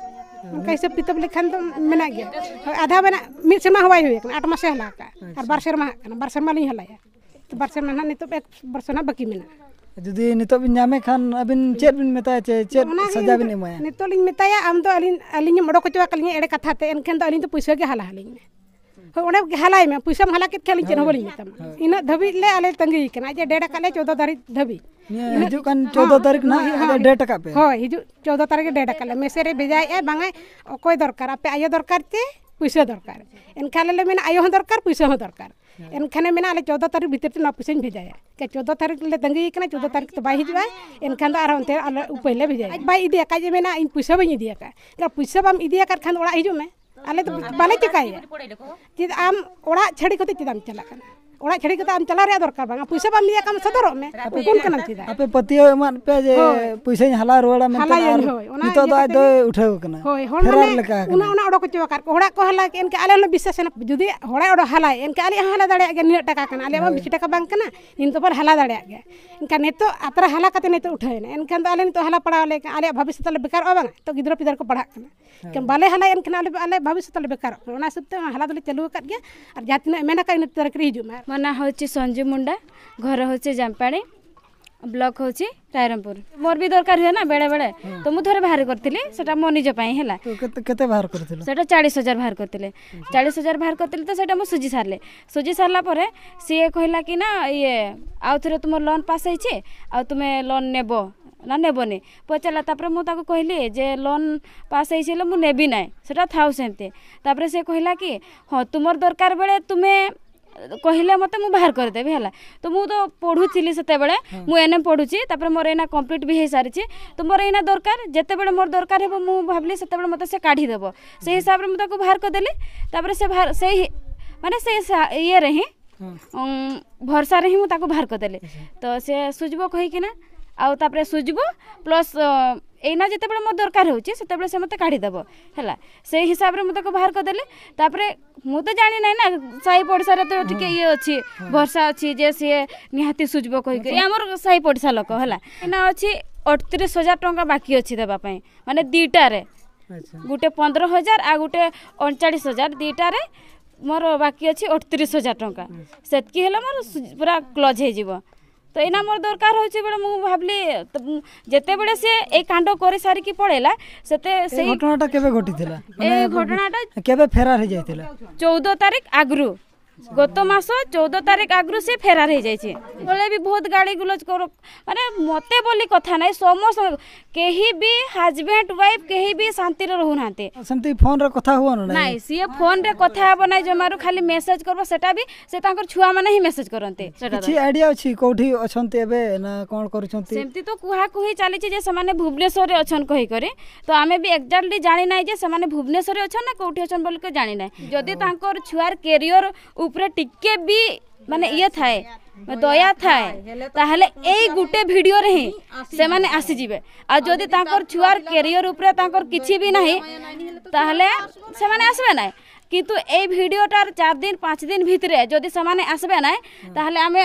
ᱚᱱᱠᱟ ᱦᱤᱥᱟᱹᱵ ᱠᱤᱛᱟᱹᱵ ᱞᱮᱠᱷᱟᱱ ᱫᱚ ᱢᱮᱱᱟᱜ ᱜᱮᱭᱟ᱾ ᱦᱳᱭ, ᱟᱫᱷᱟ ᱢᱮᱱᱟᱜ, ᱢᱤᱫ ᱥᱮᱨᱢᱟ ᱦᱚᱸ ᱵᱟᱭ ᱦᱩᱭ ᱟᱠᱟᱱᱟ, ᱟᱴ ᱢᱟᱥᱮ ᱦᱟᱞᱟ ᱟᱠᱟᱜᱼᱟ, ᱟᱨ ᱟᱪᱪᱷᱟ᱾ ᱵᱟᱨ ᱥᱮᱨᱢᱟ ᱦᱟᱸᱜ ᱠᱟᱱᱟ, ᱵᱟᱨ ᱥᱮᱨᱢᱟ ᱞᱤᱧ ᱦᱟᱞᱟᱭᱟ᱾ ᱛᱚ, ᱵᱟᱨ ᱥᱮᱨᱢᱟ ᱱᱟᱦᱟᱜ ᱱᱤᱛᱚᱜ ᱮᱠ ᱵᱚᱨᱥᱚ ᱱᱟᱦᱟᱜ ᱵᱟᱹᱠᱤ ᱢᱮᱱᱟᱜᱼᱟ᱾ ᱡᱩᱫᱤ ᱱᱤᱛᱚᱜ ᱵᱤᱱ ᱧᱟᱢᱮ ᱠᱷᱟᱱ ᱟᱹᱵᱤᱱ ᱪᱮᱫ ᱵᱤᱱ ᱢᱮᱛᱟᱭᱟ, ᱪᱮ ᱪᱮᱫ ᱚᱱᱟᱜᱮ ᱥᱟᱡᱟ ᱵᱤᱱ ᱱᱤᱛᱚᱜ, ᱮᱢᱟᱭᱟ? ᱱᱤᱛᱚᱜ ᱞᱤᱧ ᱢᱮᱛᱟᱭᱟ, ᱟᱢ ᱫᱚ ᱟᱹᱞᱤᱧ, ᱟᱹᱞᱤᱧᱮᱢ ᱚᱰᱚᱠ ᱦᱚᱪᱚ ᱟᱠᱟᱫ ᱞᱤᱧᱟ ᱮᱲᱮ ᱠᱟᱛᱷᱟ ᱛᱮ, ᱮᱱᱠᱷᱟᱱ ᱫᱚ ᱟᱹᱞᱤᱧ ᱫᱚ ᱯᱩᱭᱥᱟᱹ ᱜᱮ ᱦᱟᱞᱟ ᱟᱹᱞᱤᱧ ᱢᱮ᱾ ᱦᱳᱭ, ᱚᱸᱰᱮ ᱜᱮ ᱦᱟᱞᱟᱭ ᱢᱮ, ᱯᱩᱭᱥᱟᱹᱢ ᱦᱟᱞᱟ ᱠᱮᱫ ᱠᱷᱟᱱ ᱟᱹᱞᱤᱧ ᱪᱮᱫ ᱦᱚᱸ ᱵᱟᱹᱞᱤᱧ ᱢᱮᱛᱟᱢᱟ᱾ ᱦᱳᱭ᱾ ᱤᱱᱟᱹᱜ ᱫᱷᱟᱹᱵᱤᱡ ᱞᱮ ᱟᱞᱮ ᱛᱟᱺᱜᱤ ᱠᱟᱱᱟ, ᱡᱮ ᱰᱮᱴ ᱟᱠᱟᱫ ᱞᱮ ᱪᱳᱫᱽᱫᱚ ᱛᱟᱹᱨᱤᱠᱷ ᱫᱷᱟᱹᱵᱤᱡ᱾ ᱱᱤᱭᱟᱹ ᱤᱱᱟᱹᱜ ᱦᱤᱡᱩᱜ ᱠᱟᱱ ᱦᱚᱸ, ᱪᱳᱫᱽᱫᱚ ᱛᱟᱹᱨᱤᱠᱷ ᱱᱟᱦᱟᱜ ᱦᱚᱸ, ᱟᱞᱮ ᱦᱚᱸ᱾ ᱰᱮᱴ ᱟᱠᱟᱫ ᱯᱮ᱾ ᱦᱳᱭ, ᱦᱤᱡᱩᱜ ᱪᱳᱫᱽᱫᱚ ᱛᱟᱹᱨᱤᱠᱷ ᱜᱮ ᱰᱮᱴ ᱟᱠᱟᱫ ᱞᱮ, ᱢᱮᱥᱮᱡᱽ ᱨᱮ ᱵᱷᱮᱡᱟᱭᱮᱫᱼᱟᱭ, ᱵᱟᱝᱟᱭ ᱚᱠᱚᱭ ᱫᱚᱨᱠᱟᱨ, ᱟᱯᱮ ᱟᱭᱳ ᱫᱚᱨᱠᱟᱨ ᱪᱮ ᱯᱩᱭᱥᱟᱹ ᱫᱚᱨᱠᱟᱨ? ᱮᱱᱠᱷᱟᱱ ᱟᱞᱮ ᱞᱮ ᱢᱮᱱᱟ ᱟᱭᱳ ᱦᱚᱸ ᱫᱚᱨᱠᱟᱨ, ᱯᱩᱭᱥᱟᱹ ᱦᱚᱸ ᱫᱚᱨᱠᱟᱨ᱾ ᱦᱮᱸ᱾ ᱮᱱᱠᱷᱟᱱᱮ ᱢᱮᱱᱟ ᱟᱞᱮ ᱪᱳᱫᱽᱫᱚ ᱛᱟᱹᱨᱤᱠᱷ ᱵᱷᱤᱛᱤᱨ ᱛᱮ ᱱᱚᱣᱟ ᱯᱩᱭᱥᱟᱹᱧ ᱵᱷᱮᱡᱟᱭᱟ᱾ ᱪᱳᱫᱽᱫᱚ ᱛᱟᱹᱨᱤᱠᱷ ᱞᱮ ᱛᱟᱺᱜᱤᱭᱮ ᱠᱟᱱᱟ, ᱪᱳᱫᱽᱫᱚ ᱛᱟᱹᱨᱤᱠᱷ ᱛᱮ ᱵᱟᱭ ᱦᱤᱡᱩᱜᱼᱟ, ᱮᱱᱠᱷᱟᱱ ᱫᱚ ᱟᱨᱦᱚᱸ ᱚᱱᱛᱮ ᱟᱞᱮ ᱩᱯᱟᱹᱭ ᱞᱮ ᱵᱷᱮᱡᱟᱭᱟ᱾ ᱟᱡ ᱵᱟᱭ ᱤᱫᱤᱭᱟ, ᱟᱡ ᱮ ᱢᱮᱱᱟ ᱤᱧ ᱯᱩᱭᱥᱟᱹ ᱵᱟᱹᱧ ᱤᱫᱤᱭᱟᱠᱟᱫᱼᱟ᱾ ᱮᱱᱠᱷᱟᱱ ᱯᱩᱭᱥᱟᱹ ᱵᱟᱢ ᱤᱫᱤᱭᱟᱠᱟᱫ ᱠᱷᱟᱱ ᱫᱚ ᱚᱲᱟᱜ ᱦᱤᱡᱩᱜ ᱢᱮ᱾ ᱟᱞᱮ ᱫᱚ ᱵᱟᱞᱮ ᱪᱤᱠᱟᱹᱭᱟ᱾ ᱪᱮᱫ ᱟᱢ ᱚᱲᱟᱜ ᱪᱷᱟᱹᱲᱤ ᱠᱟᱛᱮ ᱪᱮᱫᱟᱜ ᱮᱢ ᱪᱟᱞᱟᱜ ᱠᱟᱱᱟ? ᱚᱲᱟᱜ ᱪᱷᱟᱹᱲᱤ ᱠᱟᱛᱮ ᱟᱢ ᱪᱟᱞᱟᱣ ᱨᱮᱭᱟᱜ ᱫᱚᱨᱠᱟᱨ ᱵᱟᱝ, ᱯᱩᱭᱥᱟᱹ ᱵᱟᱢ ᱤᱫᱤᱭᱟ ᱠᱟᱢ ᱥᱚᱫᱚᱨᱚᱜ ᱢᱮ, ᱩᱠᱩᱱ ᱠᱟᱱᱟᱢ ᱪᱮᱫᱟᱜ? ᱟᱯᱮ ᱯᱟᱹᱛᱭᱟᱹᱣ ᱮᱢᱟᱫ ᱯᱮ ᱡᱮ ᱦᱳᱭ᱾ ᱯᱩᱭᱥᱟᱹᱧ ᱦᱟᱞᱟ ᱨᱩᱣᱟᱹᱲᱟ ᱢᱮᱱᱛᱮ, ᱦᱟᱞᱟᱭᱟᱹᱧ, ᱟᱨ ᱦᱳᱭ, ᱚᱱᱟ ᱱᱤᱛᱚᱜ ᱤᱭᱟᱹ ᱫᱚ ᱟᱡ ᱠᱟᱛᱮ ᱫᱚᱭ ᱩᱴᱷᱟᱹᱣ ᱠᱟᱱᱟ, ᱦᱳᱭ, ᱦᱚᱲ ᱯᱷᱮᱨᱟᱨ ᱢᱟᱱᱮ ᱞᱮᱠᱟ ᱚᱱᱟ, ᱠᱟᱱᱟ᱾ ᱚᱱᱟ ᱚᱰᱚᱠ ᱦᱚᱪᱚ ᱟᱠᱟᱫ ᱠᱚ, ᱦᱚᱲᱟᱜ ᱠᱚ ᱦᱟᱞᱟ ᱠᱮᱫ, ᱮᱱᱠᱷᱟᱱ ᱟᱞᱮ ᱦᱚᱸᱞᱮ ᱵᱤᱥᱥᱟᱥ ᱮᱱᱟ, ᱡᱩᱫᱤ ᱦᱚᱲᱟᱜ ᱚᱰᱚᱠ ᱦᱟᱞᱟᱭ, ᱮᱱᱠᱷᱟᱱ ᱟᱞᱮᱭᱟᱜ ᱦᱚᱸ ᱦᱟᱞᱟ ᱫᱟᱲᱮᱭᱟᱜ ᱜᱮᱭᱟ, ᱱᱤᱱᱟᱹᱜ ᱴᱟᱠᱟ ᱠᱟᱱᱟ, ᱟᱞᱮᱭᱟᱜ ᱢᱟ ᱦᱳᱭ᱾ ᱵᱮᱥᱤ ᱴᱟᱠᱟ ᱵᱟᱝ ᱠᱟᱱᱟ, ᱱᱤᱱ ᱫᱚ ᱵᱚᱱ ᱦᱟᱞᱟ ᱫᱟᱲᱮᱭᱟᱜ ᱜᱮᱭᱟ᱾ ᱮᱱᱠᱷᱟᱱ ᱱᱤᱛᱚᱜ ᱟᱛᱨᱟ ᱦᱟᱞᱟ ᱠᱟᱛᱮ ᱱᱤᱛᱚᱜ ᱩᱴᱷᱟᱹᱣ ᱮᱱᱟ, ᱮᱱᱠᱷᱟᱱ ᱫᱚ ᱟᱞᱮ ᱱᱤᱛᱚᱜ ᱦᱟᱞᱟ ᱯᱟᱲᱟᱣ ᱟᱞᱮ ᱠᱟᱱᱟ, ᱟᱞᱮᱭᱟᱜ ᱵᱷᱚᱵᱤᱥᱥᱚᱛ ᱛᱟᱞᱮ ᱵᱮᱠᱟᱨᱚᱜᱼᱟ ᱵᱟᱝ? ᱛᱚ ᱜᱤᱫᱽᱨᱟᱹ ᱯᱤᱫᱽᱨᱟᱹ ᱠᱚ ᱯᱟᱲᱦᱟᱜ ᱠᱟᱱᱟ᱾ ᱦᱮᱸ᱾ ᱮᱱᱠᱷᱟᱱ ᱵᱟᱞᱮ ᱦᱟᱞᱟᱭᱟ, ᱮᱱᱠᱷᱟᱱ ᱟᱞᱮ, ᱟᱞᱮ ᱵᱷᱚᱵᱤᱥᱥᱚᱛ ᱛᱟᱞᱮ ᱵᱮᱠᱟᱨᱚᱜ ᱠᱟᱱᱟ, ᱚᱱᱟ ᱦᱤᱥᱟᱹᱵ ᱛᱮ ᱦᱟᱞᱟ ᱫᱚᱞᱮ ᱪᱟᱹᱞᱩ ᱟᱠᱟᱫ ᱜᱮᱭᱟ᱾ ᱟᱨ ᱡᱟᱦᱟᱸ ᱛᱤᱱᱟᱹᱜ ᱢᱮᱱ ᱟᱠᱟᱫ ᱤᱱᱟᱹ ᱛᱟᱹᱨᱤᱠᱷ ᱨᱮ ᱦᱤᱡᱩᱜ ᱢᱮ᱾ ᱢᱚᱱᱟ ᱦᱚᱪᱤ ᱥᱚᱧᱡᱩ ᱢᱩᱱᱰᱟ, ᱜᱷᱚᱨ ᱦᱚᱪᱤ ᱡᱟᱢᱯᱟᱲᱤ᱾ ବ୍ଲକ ହଉଛି ରାଇରଙ୍ଗପୁର। ମୋର ବି ଦରକାର ହୁଏ ନା ବେଳେ ବେଳେ, ତ ମୁଁ ଥରେ ବାହାର କରିଥିଲି, ସେଟା ମୋ ନିଜ ପାଇଁ ହେଲା। ତ କେତେ କେତେ ବାହାର କରିଥିଲ? ସେଟା ଚାଳିଶ ହଜାର ବାହାର କରିଥିଲେ। ଚାଳିଶ ହଜାର ବାହାର କରିଥିଲେ, ତ ସେଟା ମୁଁ ସୁଝି ସାରିଲି। ସୁଝି ସାରିଲା ପରେ ସିଏ କହିଲା କି ନା, ଇଏ, ଆଉ ଥରେ ତୁମର ଲୋନ୍ ପାସ୍ ହେଇଛି, ଆଉ ତୁମେ ଲୋନ୍ ନେବ ନା ନେବନି ପଚାରିଲା। ତାପରେ ମୁଁ ତାକୁ କହିଲି ଯେ ଲୋନ୍ ପାସ୍ ହେଇଛି ହେଲେ ମୁଁ ନେବି ନାହିଁ, ସେଟା ଥାଉ ସେମିତି। ତାପରେ ସେ କହିଲା କି, ହଁ, ତୁମର ଦରକାର ବେଳେ ତୁମେ କହିଲେ ମତେ, ମୁଁ ବାହାର କରିଦେବି ହେଲା। ତ ମୁଁ ତ ପଢୁଥିଲି ସେତେବେଳେ, ମୁଁ ଏନ୍ ଏମ୍ ପଢୁଛି, ତାପରେ ମୋର ଏଇନା କମ୍ପ୍ଲିଟ୍ ବି ହେଇସାରିଛି। ତ ମୋର ଏଇନା ଦରକାର, ଯେତେବେଳେ ମୋର ଦରକାର ହେବ, ମୁଁ ଭାବିଲି ସେତେବେଳେ ମତେ ସେ କାଢିଦେବ। ସେଇ ହିସାବରେ ମୁଁ ତାକୁ ବାହାର କରିଦେଲି। ତାପରେ ସେ ବାହାର ସେଇ ହି- ମାନେ ସେଇ ସା- ଇଏରେ ହିଁ, ହଁ। ଉଁ, ଭରସାରେ ହିଁ ମୁଁ ତାକୁ ବାହାର କରିଦେଲି। ତ ସେ ସୁଝିବ କହିକିନା, ଆଉ ତାପରେ ସୁଝିବ ପ୍ଲସ୍ ଏଇନା ଯେତେବେଳେ ମୋର ଦରକାର ହେଉଛି, ସେତେବେଳେ ସେ ମତେ କାଢିଦେବ ହେଲା। ସେଇ ହିସାବରେ ମୁଁ ତାକୁ ବାହାର କରିଦେଲି। ତାପରେ ମୁଁ ତ ଜାଣି ନାହିଁ ନା, ସାହି ପଡ଼ିଶାରେ ତ ଟିକେ ଇଏ ଅଛି, ଭରସା ଅଛି ଯେ ସିଏ ନିହାତି ସୁଝିବ କହିକି। ଏ ଆମର ସାହି ପଡ଼ିଶା ଲୋକ ହେଲା। ଏଇନା ଅଛି ଅଠତିରିଶ ହଜାର ଟଙ୍କା ବାକି ଅଛି ଦେବା ପାଇଁ, ମାନେ ଦିଟାରେ, ଆଚ୍ଛା। ଗୋଟେ ପନ୍ଦର ହଜାର ଆଉ ଗୋଟେ ଅଣଚାଳିଶ ହଜାର, ଦିଟାରେ ମୋର ବାକି ଅଛି ଅଠତିରିଶ ହଜାର ଟଙ୍କା। ସେତିକି ହେଲେ ମୋର ସୁ- ପୁରା କ୍ଲୋଜ୍ ହେଇଯିବ। ତ ଏଇନା ମୋର ଦରକାର ହେଉଛି ବେଳେ ମୁଁ ଭାବିଲି, ତ ମୁଁ- ଯେତେବେଳେ ସେ ଏଇ କାଣ୍ଡ କରିସାରିକି ପଳେଇଲା, ସେତେ ଏଇ ସେଇ ଘଟଣାଟା କେବେ ଘଟିଥିଲା? ଏଇ ଘଟଣାଟା କେବେ ଫେରାର ହେଇଯାଇଥିଲା? ଚଉଦ ତାରିଖ ଆଗରୁ, ଗତ ମାସ ଚଉଦ ତାରିଖ ଆଗରୁ ସେ ଫେରାର ହେଇଯାଇଛି। ବେଳେ ବି ବହୁତ ଗାଳି ଗୁଲଜ କର, ମାନେ ମତେ ବୋଲି କଥା ନାହିଁ, ସମସ୍ତ, କେହି ବି ହଜବେଣ୍ଡ ୱାଇଫ୍ କେହି ବି ଶାନ୍ତିରେ ରହୁନାହାନ୍ତି। ସେମିତି ଫୋନରେ କଥା ହୁଅନ ନାଇଁ, ସିଏ ଫୋନରେ କଥା ହବ ନାହିଁ ଜମାରୁ, ଖାଲି ମେସେଜ କରିବ। ସେଟା ବି ସେ ତାଙ୍କର ଛୁଆମାନେ ହିଁ ମେସେଜ କରନ୍ତି। ସେଟା ତ- କିଛି ଆଇଡିଆ ଅଛି କୋଉଠି ଅଛନ୍ତି ଏବେ ନା କଣ କରୁଛନ୍ତି? ସେମିତି ତ କୁହାକୁହି ଚାଲିଛି ଯେ ସେମାନେ ଭୁବନେଶ୍ୱରରେ ଅଛନ୍ତି କହିକରି। ତ ଆମେ ବି ଏକ୍ଜାକ୍ଟଲି ଜାଣି ନାହିଁ ଯେ ସେମାନେ ଭୁବନେଶ୍ୱରରେ ଅଛନ୍ତି ନା କୋଉଠି ଅଛନ୍ତି ବୋଲି ଜାଣି ନାହିଁ। ଯଦି ତାଙ୍କର ଛୁଆର କ୍ୟାରିୟର ଉପରେ ଟିକେ ବି ମାନେ ଇଏ ଥାଏ, ଦୟା ଥାଏ, ତାହେଲେ ଏଇ ଗୋଟେ ଭିଡ଼ିଓରେ ହିଁ ସେମାନେ ଆସିଯିବେ। ଆଉ ଯଦି ତାଙ୍କର ଛୁଆର କ୍ୟାରିୟର ଉପରେ ତାଙ୍କର କିଛି ବି ନାହିଁ, ତାହେଲେ ସେମାନେ ଆସିବେ ନାହିଁ। କିନ୍ତୁ ଏଇ ଭିଡ଼ିଓଟାର ଚାରି ଦିନ ପାଞ୍ଚ ଦିନ ଭିତରେ ଯଦି ସେମାନେ ଆସିବେ ନାହିଁ, ତାହେଲେ ଆମେ